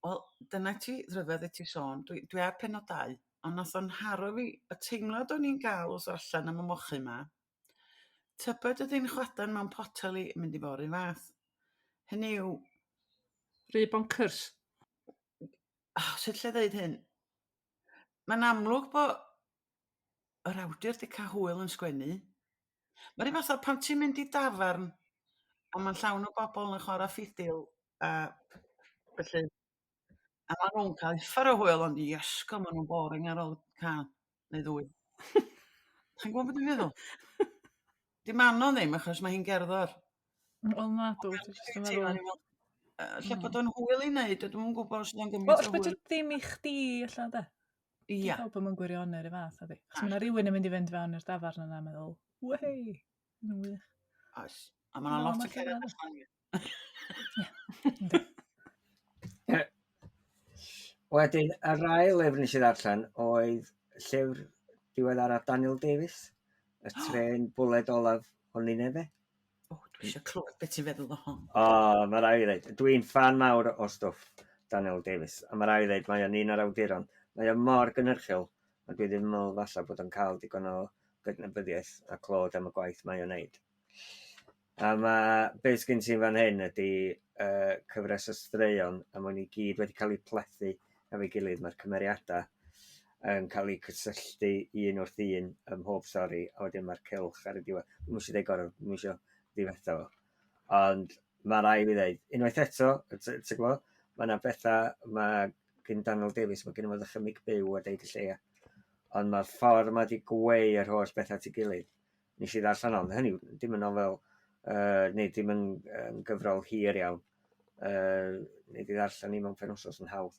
Speaker 5: Wel, dyna ti, rhyfedd i ti sôn. Dwi ar pennod 2, ond nath o'n haro fi, y teimlad o'n i'n gael wrth allan am y mochyn ma, tybed ydy'n chwadan mewn potel i yn mynd i fod yr un fath. Hynny yw...
Speaker 4: Rhy bonkers.
Speaker 5: Oh, sut lle ddeud hyn? Mae'n amlwg bod yr awdur 'di cael hwyl yn sgwennu. Mae'r un fath o pan ti'n mynd i dafarn a mae'n llawn o bobl yn chwarae ffidil a felly a maen nhw'n cael uffar o hwyl ond iesgo maen nhw'n boring ar ôl cael neu ddwy. Chi'n gwybod beth dwi'n feddwl? Di Manon ddim achos mae hi'n gerddor.
Speaker 1: Wel na, dwi jyst yn meddwl.
Speaker 5: Ella bod o'n hwyl i wneud, dwi'm yn gwybod os ydy'n gymaint
Speaker 1: Wel,
Speaker 5: o
Speaker 1: ella bod
Speaker 5: hwyl.
Speaker 1: o ddim i chdi, ella, de.
Speaker 5: Ia.
Speaker 1: Pawb yn gwirionedd yr un fath, ydy. Achos mae yna rhywun yn mynd i fynd fewn i'r dafarn yna a meddwl, wei, yn wych.
Speaker 5: Oes. A mae yna
Speaker 1: No,
Speaker 5: lot
Speaker 1: ma'
Speaker 5: o cerdded
Speaker 1: llyfrau.
Speaker 5: allan.
Speaker 1: Yndi.
Speaker 2: Wedyn, yr ail lyfr nes i ddarllen oedd llyfr diweddara Daniel Davies, Y Trên Bwled Olaf o Nineveh.
Speaker 5: O, dwi eisiau clywed beth ti'n feddwl o hon.
Speaker 2: O, mae rai i ddeud. Dwi'n ffan mawr o stwff Daniel Davies, a mae rai i ddeud mae o'n un o'r awduron. Mae o mor gynhyrchiol, a dwi ddim yn meddwl falle bod o'n cael digon o gydnabyddiaeth a clod am y gwaith mae o'n neud. A mae beth sgyn ti'n fan hyn ydy cyfres o straeon, a maen nhw i gyd wedi cael eu plethu efo'i gilydd. Mae'r cymeriadau yn cael eu cysylltu un wrth un ym mhob stori, a wedyn mae'r cylch ar y diwedd. Dwi'm isio deud gorau, dwi'm isio difetha fo. Ond mae rai fi ddeud, unwaith eto, ti'n gwybod, mae yna bethau, mae gen Daniel Davies, mae gen fo ddychymyg byw a deud y lleia. Ond mae'r ffordd mae wedi gweu yr holl bethau at ei gilydd. Nes i ddarllen on, hynny, yw, dim yn nofel, neu dim yn gyfrol hir iawn. Neu di ddarllen i mewn penwsos yn hawdd.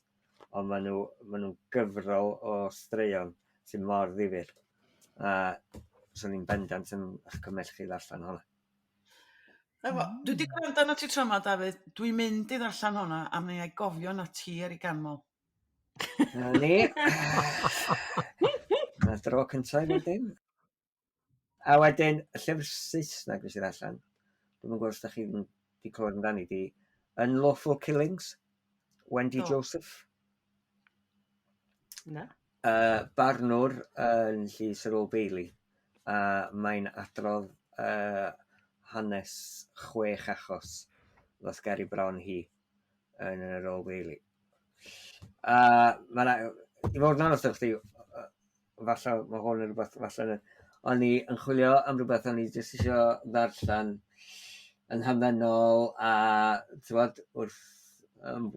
Speaker 2: Ond maen nhw'n gyfrol o straeon sy'n mor ddifyr. A swn i'n bendant yn eich cymell chi ddarllen hwnna.
Speaker 5: Efo, dwi wedi gwrando arno ti tro yma, Dafydd. Dwi'n mynd i ddarllen hwnna, a mi ai gofio na ti ar ei ganmol.
Speaker 2: Na ni. Na dro cyntaf i dim. A wedyn, y llyfr Saesneg nes i ddarllen, dwi'm yn gwybod os da chi wedi clywed amdani, di Unlawful Killings, Wendy
Speaker 5: Do.
Speaker 2: Joseph.
Speaker 4: Na.
Speaker 2: Barnwr yn llys yr Old Bailey. A mae'n adrodd hanes 6 achos ddoth ger ei bron hi yn yr Old Bailey. A ma' 'na, i fod yn onest efo chdi, falle ma' hwn yn rhywbeth, falle yn, o'n i yn chwilio am rhywbeth o'n i jyst isio ddarllen yn hamddenol a t'wod, wrth, yn,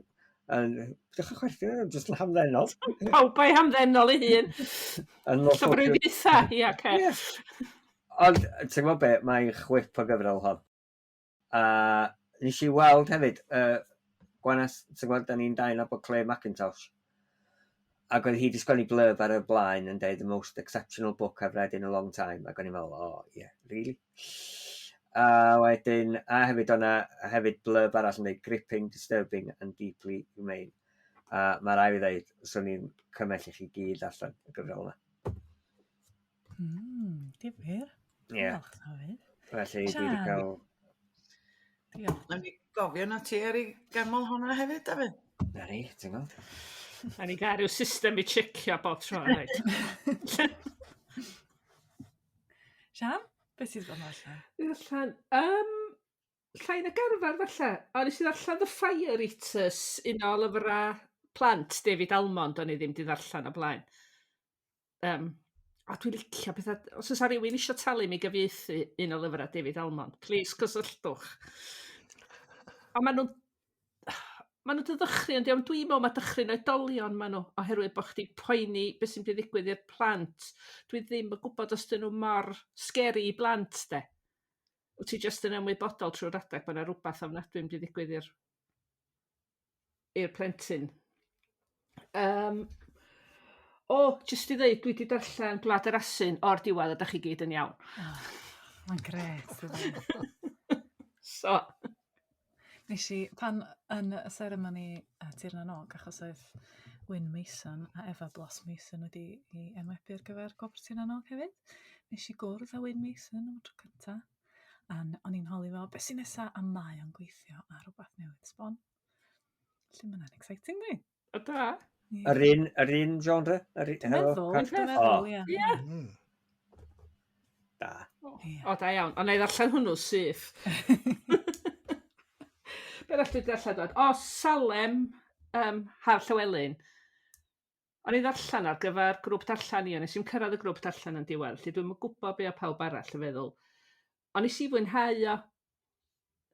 Speaker 2: dechrau chwerthin, jyst yn hamddenol.
Speaker 4: Pawb a'i hamddenol ei hun.
Speaker 2: Yn lawful
Speaker 4: Llyfrau dwytha, ia, oce.
Speaker 2: Ie. Ond, ti'n gwybod be, mae'n chwip o gyfrol hon. A nes i weld hefyd, Gwanas, ti'n gwybod, da ni'n dau nabod Clare Mackintosh. Ac oedd hi wedi sgwennu blurb ar y blaen yn deud the most exceptional book I've read in a long time. Ac o'n i'n meddwl, oh, yeah, really? A wedyn, a hefyd o'na hefyd blurb arall yn deud gripping, disturbing and deeply humane. A mae rai fi ddeud, swn i'n cymell i chi gyd allan y gyfrol yma.
Speaker 1: Difyr.
Speaker 2: Ie.
Speaker 1: Diolch, Dafydd.
Speaker 2: Felly, dwi wedi
Speaker 1: Sian.
Speaker 2: cael...
Speaker 1: Diolch.
Speaker 5: Nawn ni gofio na ti ar ei ganmol hwnna hefyd, Dafydd.
Speaker 2: Na ni, ti'n gweld?
Speaker 4: Na ni gael rhyw system i checio bob tro, reit.
Speaker 1: Sian, beth sydd bod yn allan?
Speaker 4: Allan, llai na garfar falle. O, nes i ddarllen The Fire Eaters, un o lyfrau plant David Almond, o'n i ddim di ddarllen o blaen. A dwi'n licio pethau, os oes rhywun eisiau talu mi gyfieithu un o lyfrau David Almond, please cysylltwch. A maen nhw'n ma' nhw'n dychryn, ond iawn, dwi'n meddwl mae dychryn oedolion maen nhw, oherwydd bod chdi poeni beth sy'n mynd i ddigwydd i'r plant. Dwi ddim yn gwybod os dyn nhw mor scary i blant, de. Wyt ti jyst yn ymwybodol trwy'r adeg bod yna rhywbeth ofnadwy yn mynd i ddigwydd i'r plentyn. O, jyst i ddeud, dwi wedi darllen Gwlad yr Asyn o'r diwedd a da chi gyd yn iawn.
Speaker 1: Oh, mae'n grêt, dydi?
Speaker 4: So.
Speaker 1: Nes i, pan yn y seremoni Tir na n-Og, achos oedd Wyn Mason a Efa Blos Mason wedi ei enwebu ar gyfer Gwobr Tir na n-Og hefyd, nes i gwrdd â Wyn Mason am y tro cynta, a o'n i'n holi fo, beth sy'n nesa, a mae o'n gweithio ar rhywbeth newydd sbon. Felly mae hwnna'n exciting, di?
Speaker 4: O, da.
Speaker 1: Ie.
Speaker 2: Yr un genre? Yr un,
Speaker 1: Dwi'n
Speaker 2: hefo
Speaker 1: meddwl,
Speaker 2: cartoon?
Speaker 1: dwi'n meddwl,
Speaker 2: O.
Speaker 1: ie.
Speaker 4: Ie.
Speaker 2: Da.
Speaker 1: Ie.
Speaker 4: O, da iawn. Ond na i ddarllen hwnnw syth. Be arall dwi 'di darllen dwad? O, Salem, Haf Llywelyn. O'n i ddarllen ar gyfer grŵp darllen i, ond nes i'm cyrraedd y grŵp darllen yn diwedd, felly dwi'm yn gwybod be o pawb arall yn feddwl. Ond nes i fwynhau o.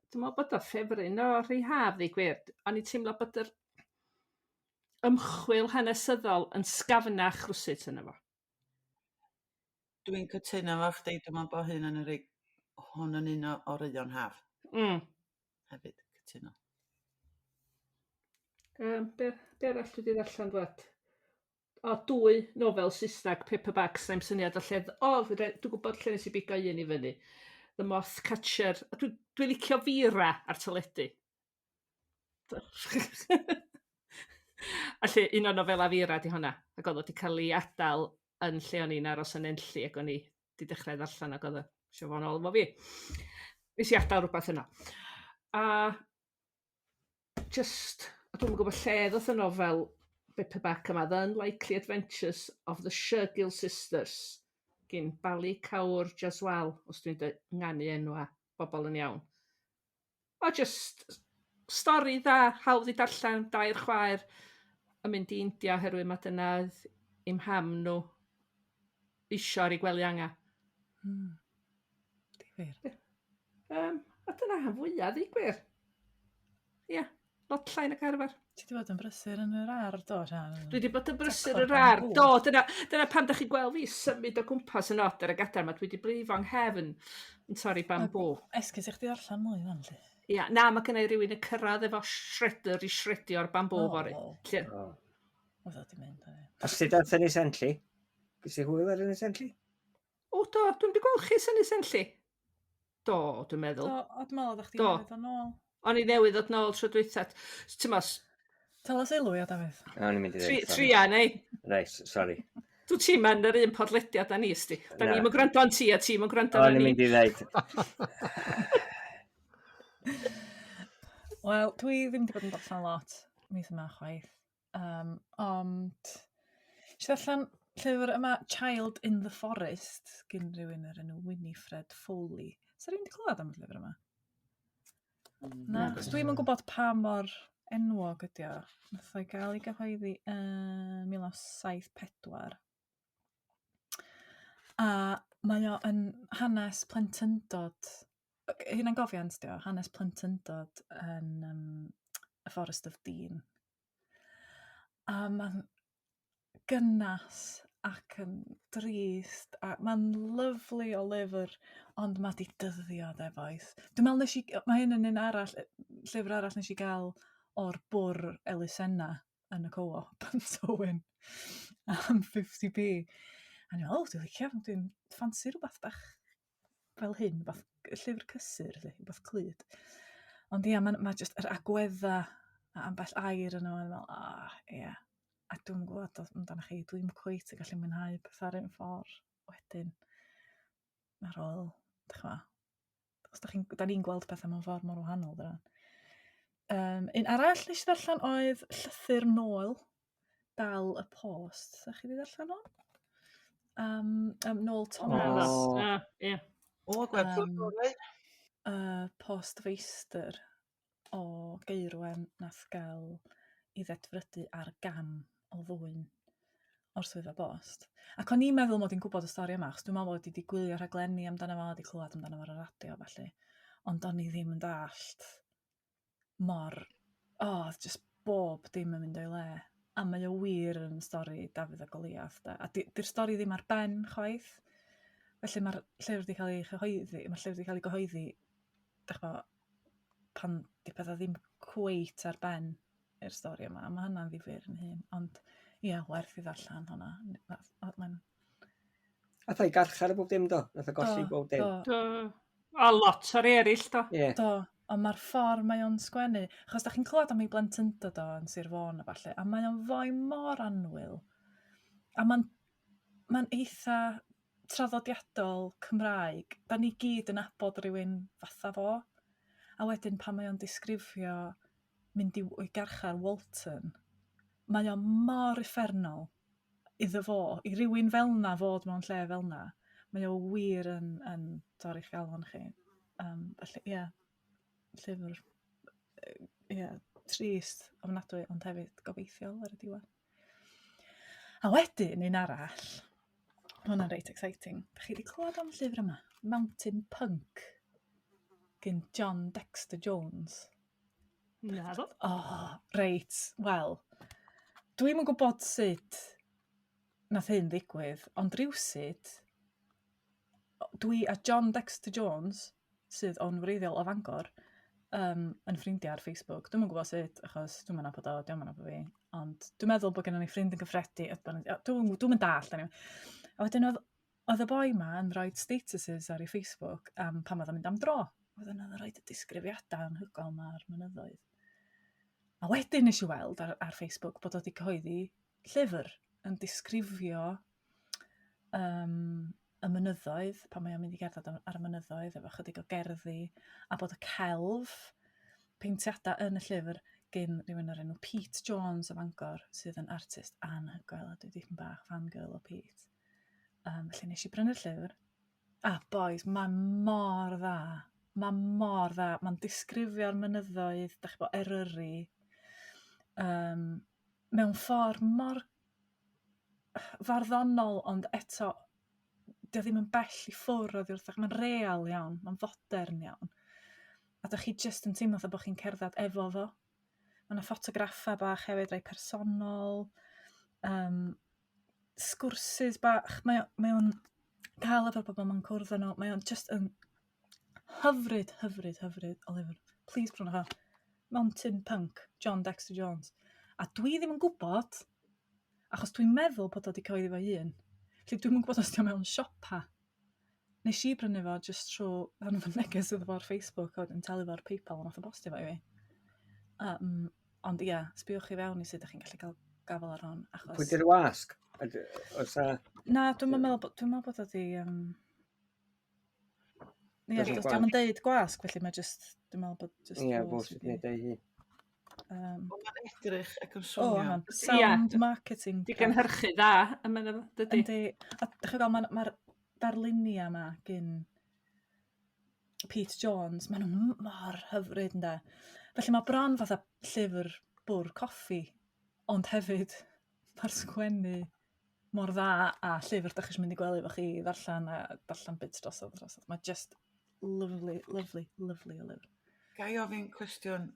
Speaker 4: Dwi'n meddwl bod o ffefryn o rhai haf, ddeud gwir. O'n i'n teimlo bod yr ymchwil hanesyddol yn sgafnach rwsut yno fo.
Speaker 5: Dwi'n cytuno efo chdi, dwi'n meddwl bod hyn yn yr hwn yn un o oreuon haf. Hefyd, cytuno.
Speaker 4: Be arall dwi wedi ddarllen dwad? O, dwy nofel Saesneg paperbacks, na'i'm syniad o lle... O, dwi'n gwybod lle nes i bigo un i fyny. The Moth Catcher. A dwi licio Vera ar teledu. A lle un o nofela Vera di honna. Ac oedd o wedi cael ei adael yn lle o'n i'n aros yn Enlli ac o'n i wedi dechrau ddarllen ac oedd o eisiau fo'n ôl efo fi. Nes i adael rhywbeth yna. A just, a dwi'm yn gwybod lle ddoth y nofel paperback yma, The Unlikely Adventures of the Shergill Sisters, gyn Bali Kaur Jaswal, os dwi'n ynganu enwa bobl yn iawn. O, just stori dda, hawdd i darllen, dair chwaer yn mynd i India oherwydd mae dyna oedd eu mham nhw isio ar ei gwely anga.
Speaker 1: Difyr.
Speaker 4: A dyna rhan fwyaf, ddeud gwir. Ie, lot llai nag arfer.
Speaker 1: Ti wedi bod yn brysur yn yr ardd, do, Sian?
Speaker 4: Dwi wedi bod yn brysur
Speaker 1: Taclo'r
Speaker 4: yr ardd,
Speaker 1: bambŵ.
Speaker 4: do. Dyna pam da chi'n gweld fi symud o gwmpas yn od ar y gadair 'ma. Dwi wedi brifo 'nghefn yn torri bambŵ.
Speaker 1: Esgus i chdi ddarllen mwy fan, lly.
Speaker 4: Ia, na, mae gennai rywun yn cyrraedd efo shredder i shredio'r bambŵ
Speaker 1: O,
Speaker 4: fory.
Speaker 1: wel.
Speaker 4: Lle,
Speaker 2: O.
Speaker 1: Oedd o 'di mynd, oedd e.
Speaker 2: A sut ath Ynys Enlli? Ges i hwyl ar Ynys Enlli?
Speaker 4: O, do, dwi'n wedi gweld chi Ynys Enlli. Do, dwi'n meddwl.
Speaker 1: Do, o, dwi'n meddwl oeddech chdi
Speaker 4: Do.
Speaker 1: newydd ddod nôl.
Speaker 4: O'n i newydd ddod nôl tro dwytha. Ti'n mas,
Speaker 1: Tala sylw, ia, Dafydd.
Speaker 2: O'n i'n mynd i ddweud. sorry.
Speaker 4: tria, neu?
Speaker 2: Reit, sorry.
Speaker 4: Dwi ti'n mynd yr un podlediad â ni, sti. Da
Speaker 2: Na.
Speaker 4: ni'n gwrando an ti a ti'n mynd gwrando
Speaker 2: O'n
Speaker 4: an
Speaker 2: i'n
Speaker 4: ni.
Speaker 2: mynd i ddeud.
Speaker 1: Wel, dwi ddim wedi bod yn darllen lot mis yma chwaith. Ond nes i ddarllen llyfr yma Child in the Forest gen rhywun o'r enw Winifred Foley. Sa rhywun wedi clywed am y llyfr yma? Na, achos dwi'm yn gwybod pa mor enwog ydi o. Nath o'i gael ei gyhoeddi yn 1974. A mae o yn hanes plentyndod, hunangofiant 'di o, hanes plentyndod yn y Forest of Dean. A mae'n gynnas ac yn drist a mae'n lyfli o lyfr, ond mae 'di dyddio de bois. Dwi'n meddwl nes i, mae hyn yn un arall, llyfr arall nes i gael o'r bwr elusenna yn y Co-op yn Tywyn am 50p. A ni'n meddwl, o, dwi'n licio, dwi'n ffansi rhywbeth bach fel hyn, rhywbeth llyfr cysur, lly, rhywbeth clyd. Ond ia, mae ma just yr agwedda a ambell air yno, mae'n meddwl, ah, ia. A dwi'n gwybod amdano chi, dwi'n cweit yn gallu mwynhau pethau ar un ffordd wedyn. Ar ôl, dych chi'mo, os da chi'n, da ni'n gweld pethau mewn ffordd mor wahanol, dyna. Un arall nes i ddarllen oedd Llythyr Noel, Dal y Post. Ydych chi wedi darllen hwn? Noel Thomas.
Speaker 2: O.
Speaker 4: Na, ie.
Speaker 5: O, gwerthwr gorau.
Speaker 1: Postfeistr o Gaerwen nath gael ei ddedfrydu ar gam o ddwyn o'r swyddfa bost. Ac o'n i'n meddwl mod i'n gwybod y stori yma, achos dwi'n meddwl mod i wedi gwylio rhaglenni amdano fo, wedi clywed amdano fo ar y radio, felly. Ond o'n i ddim yn dallt mor... O, oh, just bob dim yn mynd o'i le. A mae o wir yn stori Dafydd a Goliath. Da. A di'r stori ddim ar ben chwaith. Felly mae'r llyfr wedi cael ei chyhoeddi, mae'r llyfr wedi cael ei gyhoeddi, dych ch'mo', pan di pethau ddim cweit ar ben i'r stori yma. A mae hynna'n ddifyr yn hun. Ond ie, werth i ddarllen hwnna. Mae'n
Speaker 2: Ath o'i garchar a bob dim do? Nath o golli
Speaker 1: Do,
Speaker 2: bob dim.
Speaker 1: do.
Speaker 4: Do. A lot o'r eraill, do.
Speaker 2: Ie.
Speaker 1: Do, ond mae'r ffordd mae o'n sgwennu, achos da chi'n clywed am ei blentyndod o yn Sir Fôn a ballu, a mae o'n foi mor annwyl. A mae'n ma eitha traddodiadol Cymraeg. Da ni gyd yn nabod rhywun fatha fo. A wedyn pan mae o'n disgrifio mynd i garchar Walton, mae o mor uffernol iddo fo, i rywun fel 'na fod mewn lle fel 'na. Mae o wir yn torri'ch galon chi. Felly, ie, llyfr, ie, trist ofnadwy, ond hefyd gobeithiol ar y diwedd. A wedyn, un arall, ma' hwnna'n reit exciting. Dach chi wedi clywed am y llyfr yma? Mountain Punk, gen John Dexter Jones.
Speaker 4: Naddo.
Speaker 1: O, reit, wel, dwi'm yn gwybod sut nath hyn ddigwydd, ond rywsut, dwi a John Dexter Jones, sydd o'n wreiddiol o Fangor, yn ffrindiau ar Facebook. Dwi'm yn gwybod sut, achos dwi'm yn nabod o, dio'm yn nabod fi. Ond dwi'n meddwl bod gennym ni ffrind yn gyffredi. Dwi'm yn dallt, anyway. A wedyn oedd y boi ma yn rhoi statuses ar ei Facebook am pan oedd o'n mynd am dro. Wedyn oedd o'n rhoi y disgrifiadau anhygoel ma ar mynyddoedd. A wedyn nes i weld ar Facebook bod o wedi cyhoeddi llyfr yn disgrifio y mynyddoedd, pan mae o'n mynd i gerdded ar y mynyddoedd efo chydig o gerddi, a bod y celf, peintiadau yn y llyfr gyn rhywun o'r enw Pete Jones o Fangor, sydd yn artist anhygoel, a dwi dipyn bach fangirl o Pete. Felly nes i brynu'r llyfr. A boys, mae mor dda. Mae mor dda. Mae'n disgrifio'r mynyddoedd, dach chi'n gwbod, Eryri, mewn ffordd mor farddonol, ond eto, dio ddim yn bell i ffwrdd oddi wrthych. Mae'n real iawn, mae'n fodern iawn. A dach chi jyst yn teimlo fatha bod chi'n cerdded efo fo. Mae yna ffotograffau bach hefyd, rai personol, sgwrsys bach. Mae o'n cael efo'r bobl mae'n cwrdd â nhw. Mae o'n just yn hyfryd, hyfryd, hyfryd o lyfr. Please prynwch o. Mountain Punk, John Dexter Jones. A dwi ddim yn gwybod, achos dwi'n meddwl bod o wedi cyhoeddi fo hun. Felly dwi'm yn gwybod os 'di o mewn siopa. Nes i brynu fo jyst trwy anfon neges iddo fo ar Facebook a wedyn talu fo ar PayPal a nath o bostio fo i fi. Ond ia, sbïwch i fewn i sut ydych chi'n gallu cael gafel ar hwn. Achos...
Speaker 2: Pwy di'r wasg? Oes a...
Speaker 1: Na, dwi'n meddwl bod, dwi'n meddwl bod o di... Ie,
Speaker 2: Does
Speaker 1: does
Speaker 2: dim
Speaker 1: dio'm yn deud gwasg, felly mae jyst, dwi'n meddwl bod jyst
Speaker 2: Ie,
Speaker 1: fo
Speaker 2: fo
Speaker 1: sydd
Speaker 2: sydd wedi
Speaker 1: 'di
Speaker 2: deud hi.
Speaker 5: Wel, mae'n edrych ac yn
Speaker 1: O,
Speaker 5: swnio.
Speaker 1: hang on. Sound Marketing
Speaker 4: Di
Speaker 1: Press.
Speaker 4: gynhyrchu dda, y mae'n efo, dydy.
Speaker 1: Yndi. A dych chi'n gweld, mae'r darluniau yma gyn Pete Jones, maen nhw mor hyfryd ynde. Felly mae bron fatha llyfr bwrdd coffi, ond hefyd mae'r sgwennu mor dda a llyfr dach chi isio mynd i gwely efo chi i ddarllen a darllen bits drosodd a drosodd. Mae just lovely, lovely, lovely o lyfr.
Speaker 5: Ga i ofyn cwestiwn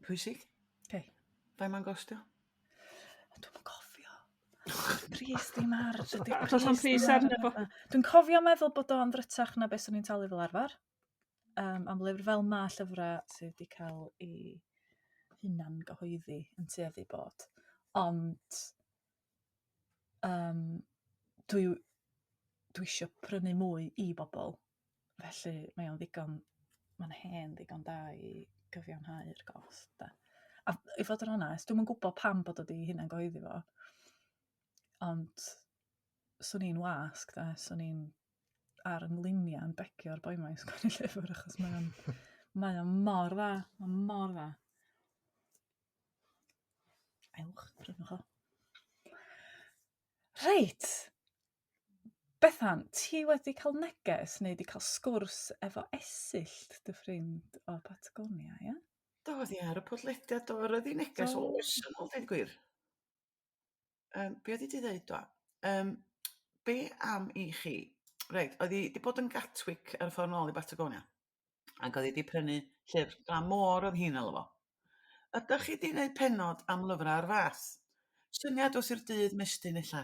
Speaker 5: pwysig?
Speaker 1: Okay.
Speaker 5: Faint mae'n gostio?
Speaker 1: Dwi'm yn cofio. Pris ddim ar... dydi'r
Speaker 4: Does na'm
Speaker 1: pris
Speaker 4: pris
Speaker 1: ddim
Speaker 4: arno fo.
Speaker 1: ar. Dwi'n cofio meddwl bod o'n ddrytach na beth o'n i'n talu fel arfer. Am lyfr fel ma llyfrau sydd wedi cael ei hunan gyhoeddi yn tueddu bod. Ond dwi isio prynu mwy i bobl. Felly mae o'n ddigon, mae'n hen ddigon da i gyfiawnhau'r gost. Da. A i fod yn onest, dwi'm yn gwybod pam bod o 'di hunan gyhoeddi fo. Ond swn i'n wasg, da, swn i'n ar yng ngliniau yn begio'r boi 'ma i sgwennu llyfr, achos mae o'n mor dda, mae'n mor dda. Ewch, prynwch o. Reit, Bethan, ti wedi cael neges neu wedi cael sgwrs efo Esyllt, dy ffrind o Patagonia, ie?
Speaker 5: Do, oedd hi ar y podlediad, do, roedd hi neges
Speaker 1: Do.
Speaker 5: oes yn ôl, deud gwir. Be oedd hi 'di ddeud, do? Be am i chi? Reit, oedd hi 'di bod yn Gatwick ar y ffordd nôl i Batagonia, ac oedd hi 'di prynu llyfr Glan Môr oedd hi'n alw fo. Ydych chi 'di wneud pennod am lyfrau o'r fath? Syniad wrth i'r dydd mestyn ella.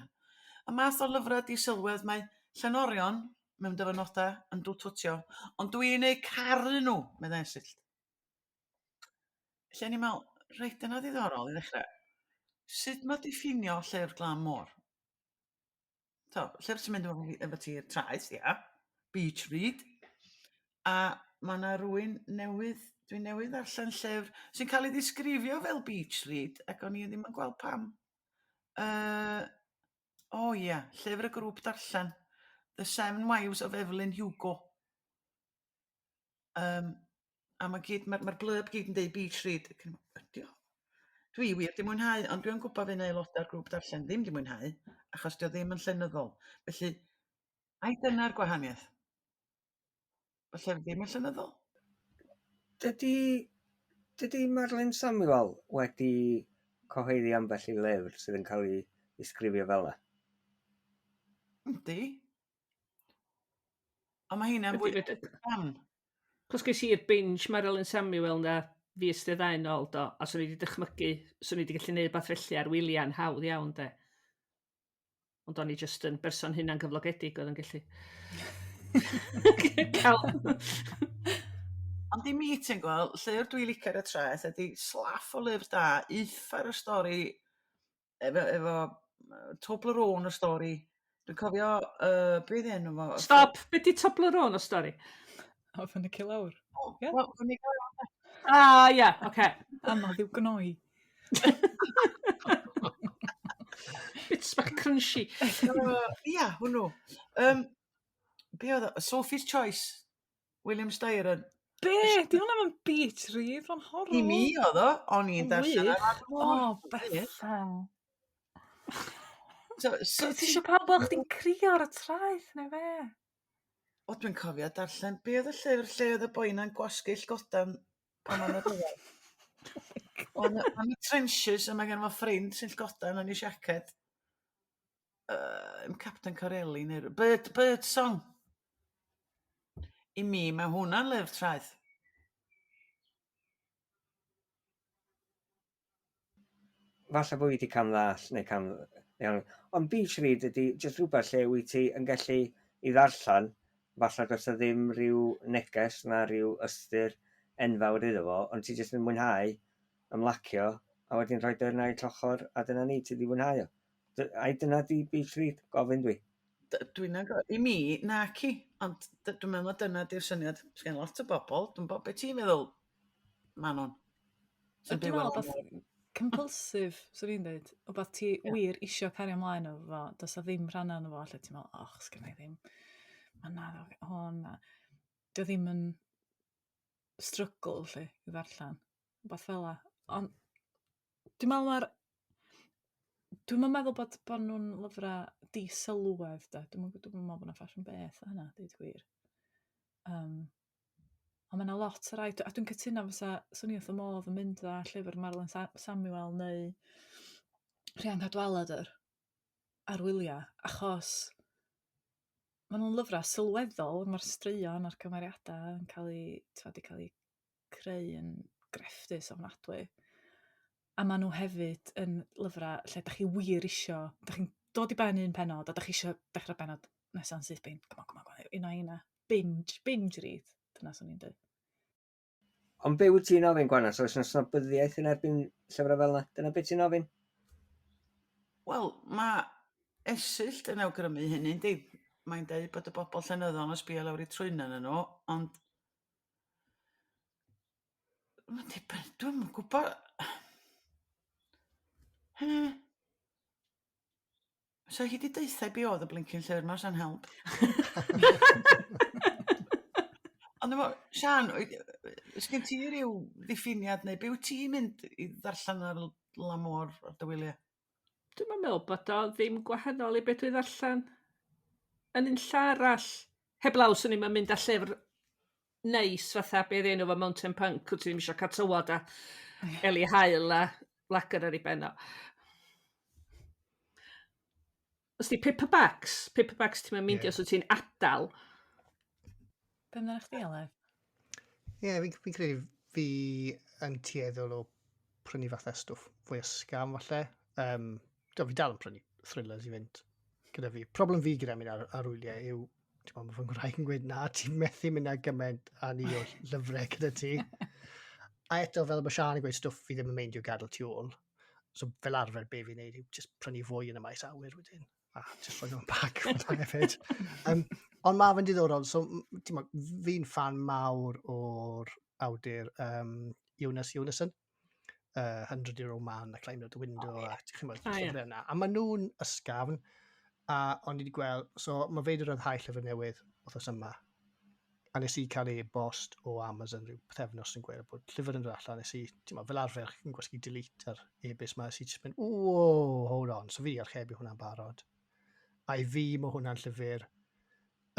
Speaker 5: Y math o lyfrau di sylwedd mae llenorion mewn dyfynodau yn dwtwtio, ond dwi'n eu caru nhw, meddai Esyllt. Lle o'n i'n meddwl, reit, dyna ddiddorol i ddechrau. Sut mae diffinio llyfr Glan Môr? So, llyfr sy'n mynd efo ti i'r traeth, ia, beach read. A mae yna rywun newydd, dwi newydd ddarllen llyfr sy'n cael ei ddisgrifio fel beach read, ac o'n i ddim yn gweld pam. O ia, llyfr y grŵp darllen, The Seven Wives of Evelyn Hugo. A mae gyd, mae'r blurb gyd yn deud beach read. Ac o'n i'n meddwl, ydi o? Dwi wir 'di mwynhau, ond dwi'n gwybod fydd 'na aelodau'r grŵp darllen ddim 'di mwynhau, achos 'di o ddim yn llenyddol. Felly, ai dyna'r gwahaniaeth? Bod llyfr ddim yn llenyddol?
Speaker 2: Dydy Merlin Samuel wedi cyhoeddi ambell i lyfr sydd yn cael ei ddisgrifio fel 'na?
Speaker 5: Yndi. Ond mae heina'n fwy dan.
Speaker 4: Cos ges i'r binge Marilyn Samuel na fis neu ddau nôl do, a swn i wedi dychmygu, swn i wedi gallu neud beth felly ar wyliau'n hawdd iawn de. Ond o'n i jyst yn berson hunan gyflogedig oedd yn gallu cael...
Speaker 5: Ond i mi, ti'n gweld, llyfr dwi licio ar y traeth ydy slaff o lyfr da, uffar o stori, efo Toblerone o stori. Dwi'n cofio, be oedd enw fo?
Speaker 4: Stop! Be di Toblerone o stori?
Speaker 1: O, fyny ci lawr.
Speaker 5: Ie? Wel, fyny ci lawr.
Speaker 4: Ah, ia, oce.
Speaker 1: Anodd i'w gnoi.
Speaker 4: Bits bach crunchy.
Speaker 5: Ia, hwnnw. Be oedd o? Sophie's Choice, William Styron.
Speaker 1: Be? Di hwnna yn beach read, mae'n horrible.
Speaker 5: I mi oedd o, o'n i'n darllen ar
Speaker 1: O, Bethan. So, so ti eisiau pawb weld chdi'n crio ar y traeth neu fe?
Speaker 5: O, dwi'n cofio darllen, be oedd y llyfr lle oedd y boi na'n gwasgu llgodan pan o'n rhyfel? O'n y trenches a mae gen fo ffrind sy'n llgodan yn ei siaced. Captain Corelli neu Bird Song. I mi, mae hwnna'n lyfr traeth.
Speaker 2: Falle bod fi wedi cam ddall neu cam... Iawn. Ond beach read ydy jyst rhywbeth lle wyt ti yn gallu i ddarllen, falle does 'na ddim rhyw neges na rhyw ystyr enfawr iddo fo, ond ti jyst yn mwynhau ymlacio, a wedyn rhoi dy naill ochr, a dyna ni, ti 'di fwynhau o. Ai dyna di beach read? Gofyn dwi.
Speaker 5: Dwi'n agor, i mi, naci, ond dwi'n meddwl na dyna di'r syniad. Sgen lot o bobl, dwi'n bod, beth ti'n meddwl, Manon?
Speaker 1: Sy'n byw ar y compulsive, swn i'n dweud. Wbath ti wir isio cario ymlaen efo fo, does 'na ddim rhannau yno fo lle ti'n meddwl, och, sgynna i ddim. Ma' na, hwn, na. Dio ddim yn struggle, lle, i ddarllen. Wbath fel 'a. Ond dwi'n meddwl mae'r... Dwi'm yn meddwl bod nhw'n lyfrau disylwedd, de. Dwi'm yn meddwl bod 'na ffasiwn beth o hynna, deud y gwir. Ond mae 'na lot o rai, a dwi'n cytuno fysa, 'swn i wrth fy modd yn mynd â llyfr Marilyn Samuel neu Rhian Cadwaladr ar wyliau, achos maen nhw'n lyfrau sylweddol, mae'r straeon a'r cymeriadau yn cael eu, t'mod, 'di cael eu creu yn grefftus ofnadwy. A maen nhw hefyd yn lyfrau lle dach chi wir isio, dach chi'n dod i ben un pennod a dach chi isio dechrau bennod nesa'n syth bin. Come on, come on, come on, un o heina. Binge, binge read, dyna swn i'n dweud.
Speaker 2: Ond be wyt ti'n ofyn, Gwanas? Oes yna snobyddiaeth yn erbyn llyfrau fel yna? Dyna beth ti'n ofyn?
Speaker 5: Wel, mae Esyllt yn awgrymu hynny, yndi? Mae'n deud bod y bobl llenyddol yn sbio lawr eu trwynau arnyn nhw, ond mae'n dibynnu, dwi'm yn gwybod. So hi 'di deutha i be oedd y blincin llyfr 'ma, sa'n help. Ond efo, Siân, sgen ti ryw ddiffiniad neu be wyt ti'n mynd i ddarllen ar lan môr ar dy wyliau?
Speaker 4: Dwi'm yn meddwl bod o ddim gwahanol i be dwi ddarllen yn unlla arall. Heblaw 'swn i'm yn mynd â llyfr neis fatha be oedd enw fo Mountain Punk, wyt ti ddim eisiau cael tywod a Eli Haul a lager ar ei ben o. Os di paperbacks, paperbacks ti'n mynd os wyt ti'n adael.
Speaker 1: Be amdano chdi, Aled?
Speaker 3: Ie, yeah, fi'n credu fi yn tueddol o prynu fatha stwff fwy ysgafn falle. Fi dal yn prynu thrillers i fynd gyda fi. Problem fi gyda mynd ar wyliau yw, ti'n meddwl, mae fy ngwraig yn gweud, na, ti'n methu mynd â gymaint â ni o lyfrau gyda ti. A eto, fel mae Siân yn gweud, stwff fi ddim yn meindio gadael tu ôl. So fel arfer, be fi'n neud yw just prynu fwy yn y maes awyr wedyn. A just rhoi nhw'n bag fel hefyd. Ond mae fe'n diddorol. So, ti'n meddwl, fi'n fan mawr o'r awdur Jonas Jonasson. 100 Year Old Man a Climbing Out the Window. Oh, yeah. A ti'n gwybod, llyfrau yna. A maen nhw'n ysgafn. A o'n i wedi gweld, so mae fe wedi rhyddhau llyfr newydd wythnos yma. A nes i cael e-bost o Amazon rhyw pythefnos yn gweud bod llyfr yn dod allan. Nes i, ti'n meddwl, fel arfer yn gwasgu delete ar e-bost ma, nes i just mynd, oh, hold on. So fi wedi archebu hwnna'n barod. A i fi mae hwnna'n llyfr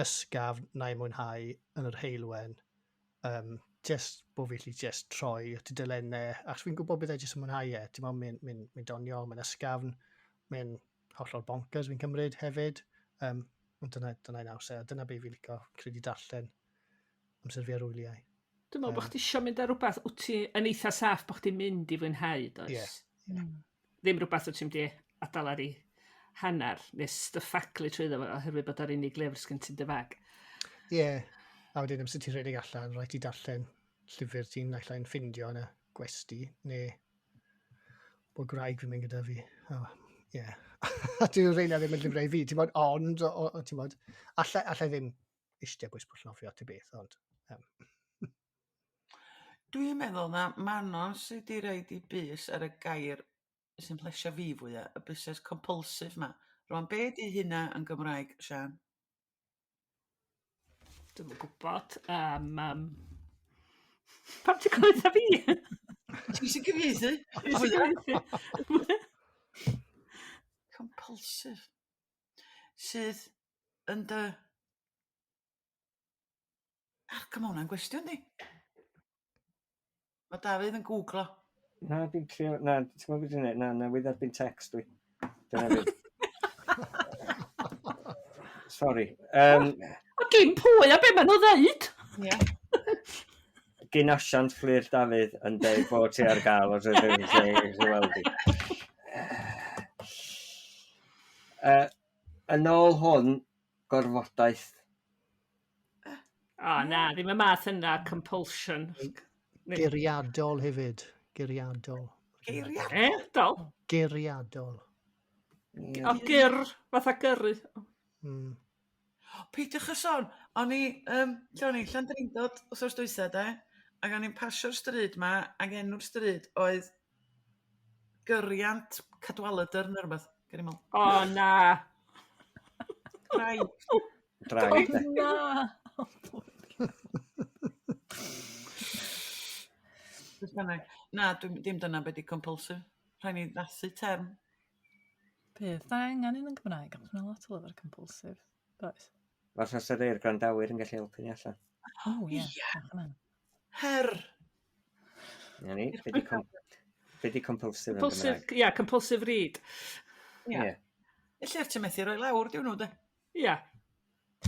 Speaker 3: ysgafn na i mwynhau yn yr heulwen. Just bod fi allu just troi y tudalennau, achos fi'n gwybod bydd e jyst yn mwynhau e. Ti'n meddwl, mae'n doniol, mae'n ysgafn, mae'n hollol bonkers fi'n cymryd hefyd. Ond dyna'i naws e, a dyna be fi'n licio credu darllen amser fi ar wyliau.
Speaker 4: Dwi'n meddwl bod chdi isio mynd ar rhywbeth wyt ti yn eitha saff bod chdi'n mynd i fwynhau, does?
Speaker 3: Ie.
Speaker 4: Ddim rhywbeth wyt ti'n mynd i adael ar ei hanner, neu styffaglu trwyddo fo, oherwydd bod ar unig lyfr sgen ti'n dy fag.
Speaker 3: Ie, a wedyn amser ti'n rhedeg allan, rhaid ti darllen llyfr ti'n naill ai'n ffindio yn y gwesti, neu bod gwraig fi'n mynd gyda fi. Oh, yeah. A dwi'n rheina ddim yn llyfrau i fi, ti'n bod, ond, ti'n bod, allai, allai ddim eistedd bwys pwll nofio ti beth, ond...
Speaker 5: Dwi'n meddwl na Manon sydd wedi roid 'i bys ar y gair sy'n plesio fi fwya, y busnes compulsive 'ma. Rwan, be 'di hynna yn Gymraeg, Siân?
Speaker 4: Dwi'm yn gwybod. Pam ti'n gofyn wrtha fi?
Speaker 5: Ti sy'n cyfieithu.
Speaker 4: Fi sy'n cyfieithu.
Speaker 5: Compulsive. Sydd yn dy... Ach, come on, hwnna'n gwestiwn di. Mae Dafydd yn googlo.
Speaker 2: Na, dwi'n trio... Na, ti'n gwybod beth dwi'n neud? Na, newydd dderbyn text dwi. Dyna fi. Sorry.
Speaker 4: O, dim pwy a be maen nhw ddeud.
Speaker 5: Ie.
Speaker 2: Gyn asiant Fflur Dafydd yn deud bod ti ar gael os ydych chi'n eisiau weld i. Yn ôl hwn, gorfodaeth.
Speaker 4: O, na, ddim y math yna, compulsion.
Speaker 3: Geriadol hefyd. Geriadol.
Speaker 5: Geiriadol?
Speaker 4: E, dol?
Speaker 3: Geriadol.
Speaker 4: O, gyr, fatha gyrru.
Speaker 5: Peidiwch â sôn, o'n i, lle o'n i, Llandrindod wythnos dwytha de, ac o'n i'n pasio'r stryd ma, ac enw'r stryd oedd Gyriant Cadwaladr neu rhywbeth. Gen i'n meddwl.
Speaker 4: O, na.
Speaker 5: Draig.
Speaker 2: Draig, de.
Speaker 1: Na.
Speaker 5: Beth bynnag. Na, dim dyna beth di compulsive. Rhaid ni ddathu term.
Speaker 1: Bydd, da angen un yn Gymraeg, ond mae'n lot o lyfr compulsive. Does?
Speaker 2: Falle os ydy'r gwrandawyr yn gallu helpu ni allan.
Speaker 1: O, ie.
Speaker 5: Ie.
Speaker 1: Diolch yn fawr.
Speaker 5: Her.
Speaker 2: Na ni, be di compulsive yn
Speaker 4: Compulsive,
Speaker 2: Gymraeg?
Speaker 4: ia, compulsive read.
Speaker 5: Ie.
Speaker 2: Ie.
Speaker 5: Y llyfr ti'n methu roi lawr, diwn nhw, de.
Speaker 4: Ia,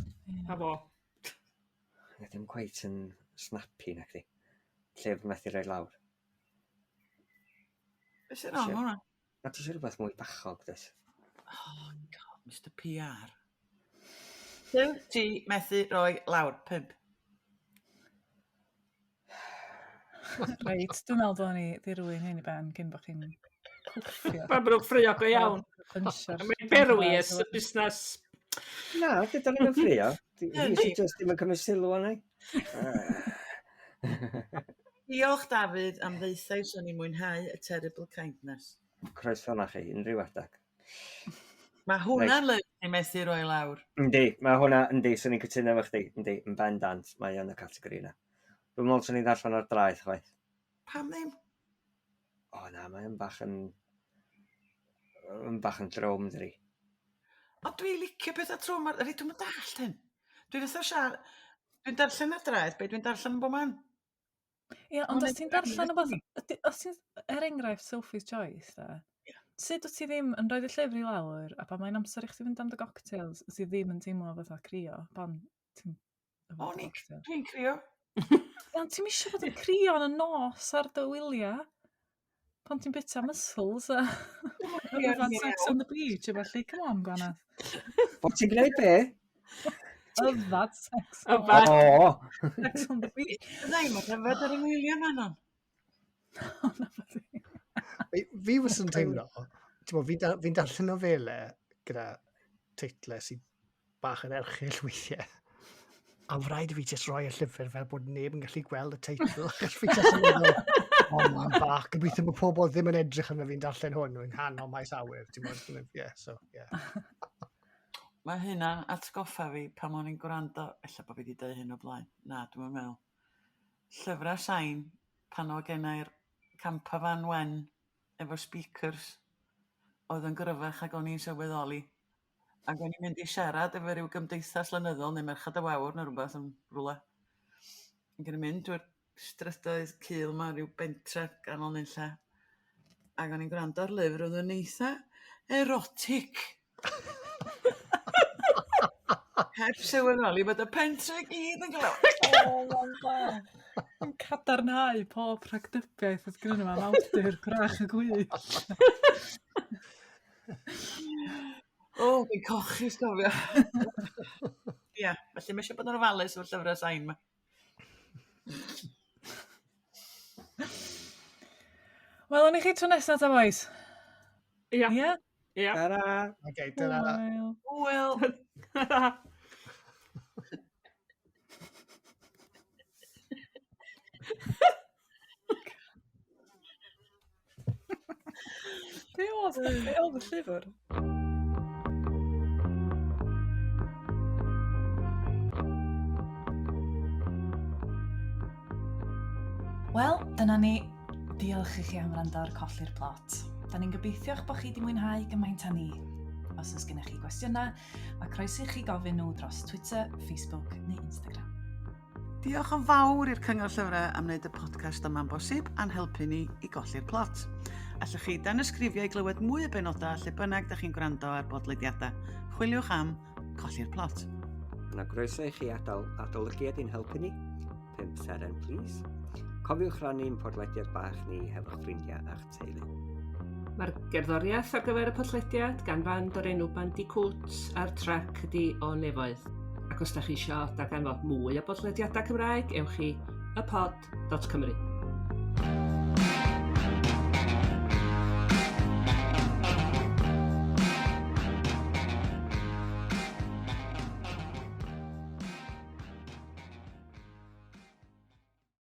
Speaker 1: Ie.
Speaker 4: a fo.
Speaker 2: Ie, Ddim cweit yn snappy na chdi. Llyfr methu roi lawr.
Speaker 5: Be sy'n wrong hwnna?
Speaker 2: Na, ti eisiau rhywbeth mwy bachog, does?
Speaker 5: Oh, God, Mr PR. Llyfr ti methu roi lawr, 5.
Speaker 1: Reit, dwi'n meddwl bod ni ddirwyn hyn i ben cyn bod chi'n cwffio.
Speaker 4: Pan maen nhw'n ffrio go iawn.
Speaker 1: Punsio'r
Speaker 4: Mae'n berwi ers y busnes.
Speaker 2: Na, dyda ni'n ffrio. Fi
Speaker 5: Yndi.
Speaker 2: sy'n just ddim yn cymryd sylw arna i.
Speaker 5: Diolch, Dafydd, am ddeithau swn i'n mwynhau y Terrible Kindness.
Speaker 2: Croeso na chi, unrhyw adag.
Speaker 5: Mae hwnna'n lyfr ti methu roi lawr.
Speaker 2: Yndi, mae hwnna, yndi, swn i'n cytuno efo chdi, yndi, yn bendant, mae yn y categori yna. Dwi'n meddwl swn i'n ddarllen ar draeth chwaith.
Speaker 5: Pam ddim?
Speaker 2: O na, mae'n bach yn... yn bach yn drwm, dydi.
Speaker 5: Ond dwi'n licio pethau trwm ar... Reit, dwi'm yn dallt hyn. Dwi fatha Siân, dwi'n darllen ar draeth, be dwi'n darllen yn bob man.
Speaker 1: Ie, ond
Speaker 5: Ond
Speaker 1: os ti'n darllen rhywbeth, os ti'n, er enghraifft Sophie's Choice, da, sut wyt ti ddim yn rhoi y llyfr i lawr, a pan mae'n amser i chdi fynd am dy cocktails, wyt ti ddim yn teimlo fatha crio, pan ti'n yfed
Speaker 5: O'n
Speaker 1: dy
Speaker 5: i,
Speaker 1: cocktail.
Speaker 5: dwi'n crio.
Speaker 1: Ie, Ond ti'm isio bod yn crio yn y nos ar dy wyliau, pan ti'n bita mussels a
Speaker 5: crio
Speaker 1: yfad
Speaker 5: yn
Speaker 1: sex on the beach, a felly, come on, Gwanath.
Speaker 2: Bod ti'n gwneud be?
Speaker 1: Yfad sex on
Speaker 4: Yfad.
Speaker 2: O!
Speaker 1: sex on the beach.
Speaker 5: Fydda i'm yn yfed ar yng ngwyliau, Manon.
Speaker 1: O, na fyddi.
Speaker 3: Fi wastad yn teimlo, ti'n bod, fi'n darllen nofelau gyda teitlau sydd bach yn erchyll weithiau. A ma' raid i fi jyst roi y llyfr fel bod neb yn gallu gweld y teitl. Achos fi jyst yn meddwl, o man bach, gobeithio bod pobl ddim yn edrych arno fi'n darllen hwn yng nghanol maes awyr. Ti'n bod, yeah, so, yeah.
Speaker 5: Mae hynna'n atgoffa fi pan o'n i'n gwrando, ella bod fi wedi dweud hyn o blaen, na, dwi'm yn meddwl. Llyfrau sain, pan oedd gennai'r campervan wen efo speakers, oedd yn gryfach ac o'n i'n sylweddoli. Ac o'n i'n mynd i siarad efo ryw gymdeithas lenyddol neu Merched y Wawr neu rhywbeth yn rhywle. Ac o'n i'n mynd drwy'r strydoedd cul 'ma, ryw bentre ganol nunlla. Ac o'n i'n gwrando ar lyfr oedd yn eitha erotic. Heb sylweddoli bod y pentre i gyd yn glywed.
Speaker 1: O, ma'n bach. Yn cadarnhau pob rhagdybiaeth oedd gyda nhw am awdur Gwrach y Gwyllt.
Speaker 5: O, dwi'n cochi, sgofio. Ia, felly mae eisiau bod yn ofalus efo'r llyfrau sain 'ma.
Speaker 1: Wel, o'n i chi tro nesaf ta, boys.
Speaker 4: Ia.
Speaker 1: Ia?
Speaker 4: Ia.
Speaker 2: Ta-ra!
Speaker 3: Okay, dyna.
Speaker 1: Hwyl.
Speaker 5: Hwyl!
Speaker 4: Ta-ra.
Speaker 1: Be oedd, be oedd y llyfr? Wel, dyna ni. Diolch i chi am wrando ar Colli'r Plot. Da ni'n gobeithio'ch bod chi wedi mwynhau gymaint â ni. Os oes gennych chi gwestiynau, mae croeso i chi gofyn nhw dros Twitter, Facebook neu Instagram.
Speaker 5: Diolch yn fawr i'r Cyngor Llyfrau am wneud y podcast yma'n bosib a'n helpu ni i golli'r plot. Allwch chi danysgrifio i glywed mwy o benodau lle bynnag da chi'n gwrando ar bodlediadau. Chwiliwch am Colli'r Plot.
Speaker 2: Yna groeso i chi adael adolygiad i'n helpu ni. 5 seren, please. Cofiwch rannu'n podlediad bach ni hefo'ch ffrindiau a'ch teulu.
Speaker 4: Mae'r gerddoriaeth ar gyfer y podlediad gan fand o'r enw Bandicoot a'r trac ydi O Nefoedd. Ac os da chi isio darganfod mwy o bodlediadau Cymraeg, ewch i ypod.cymru.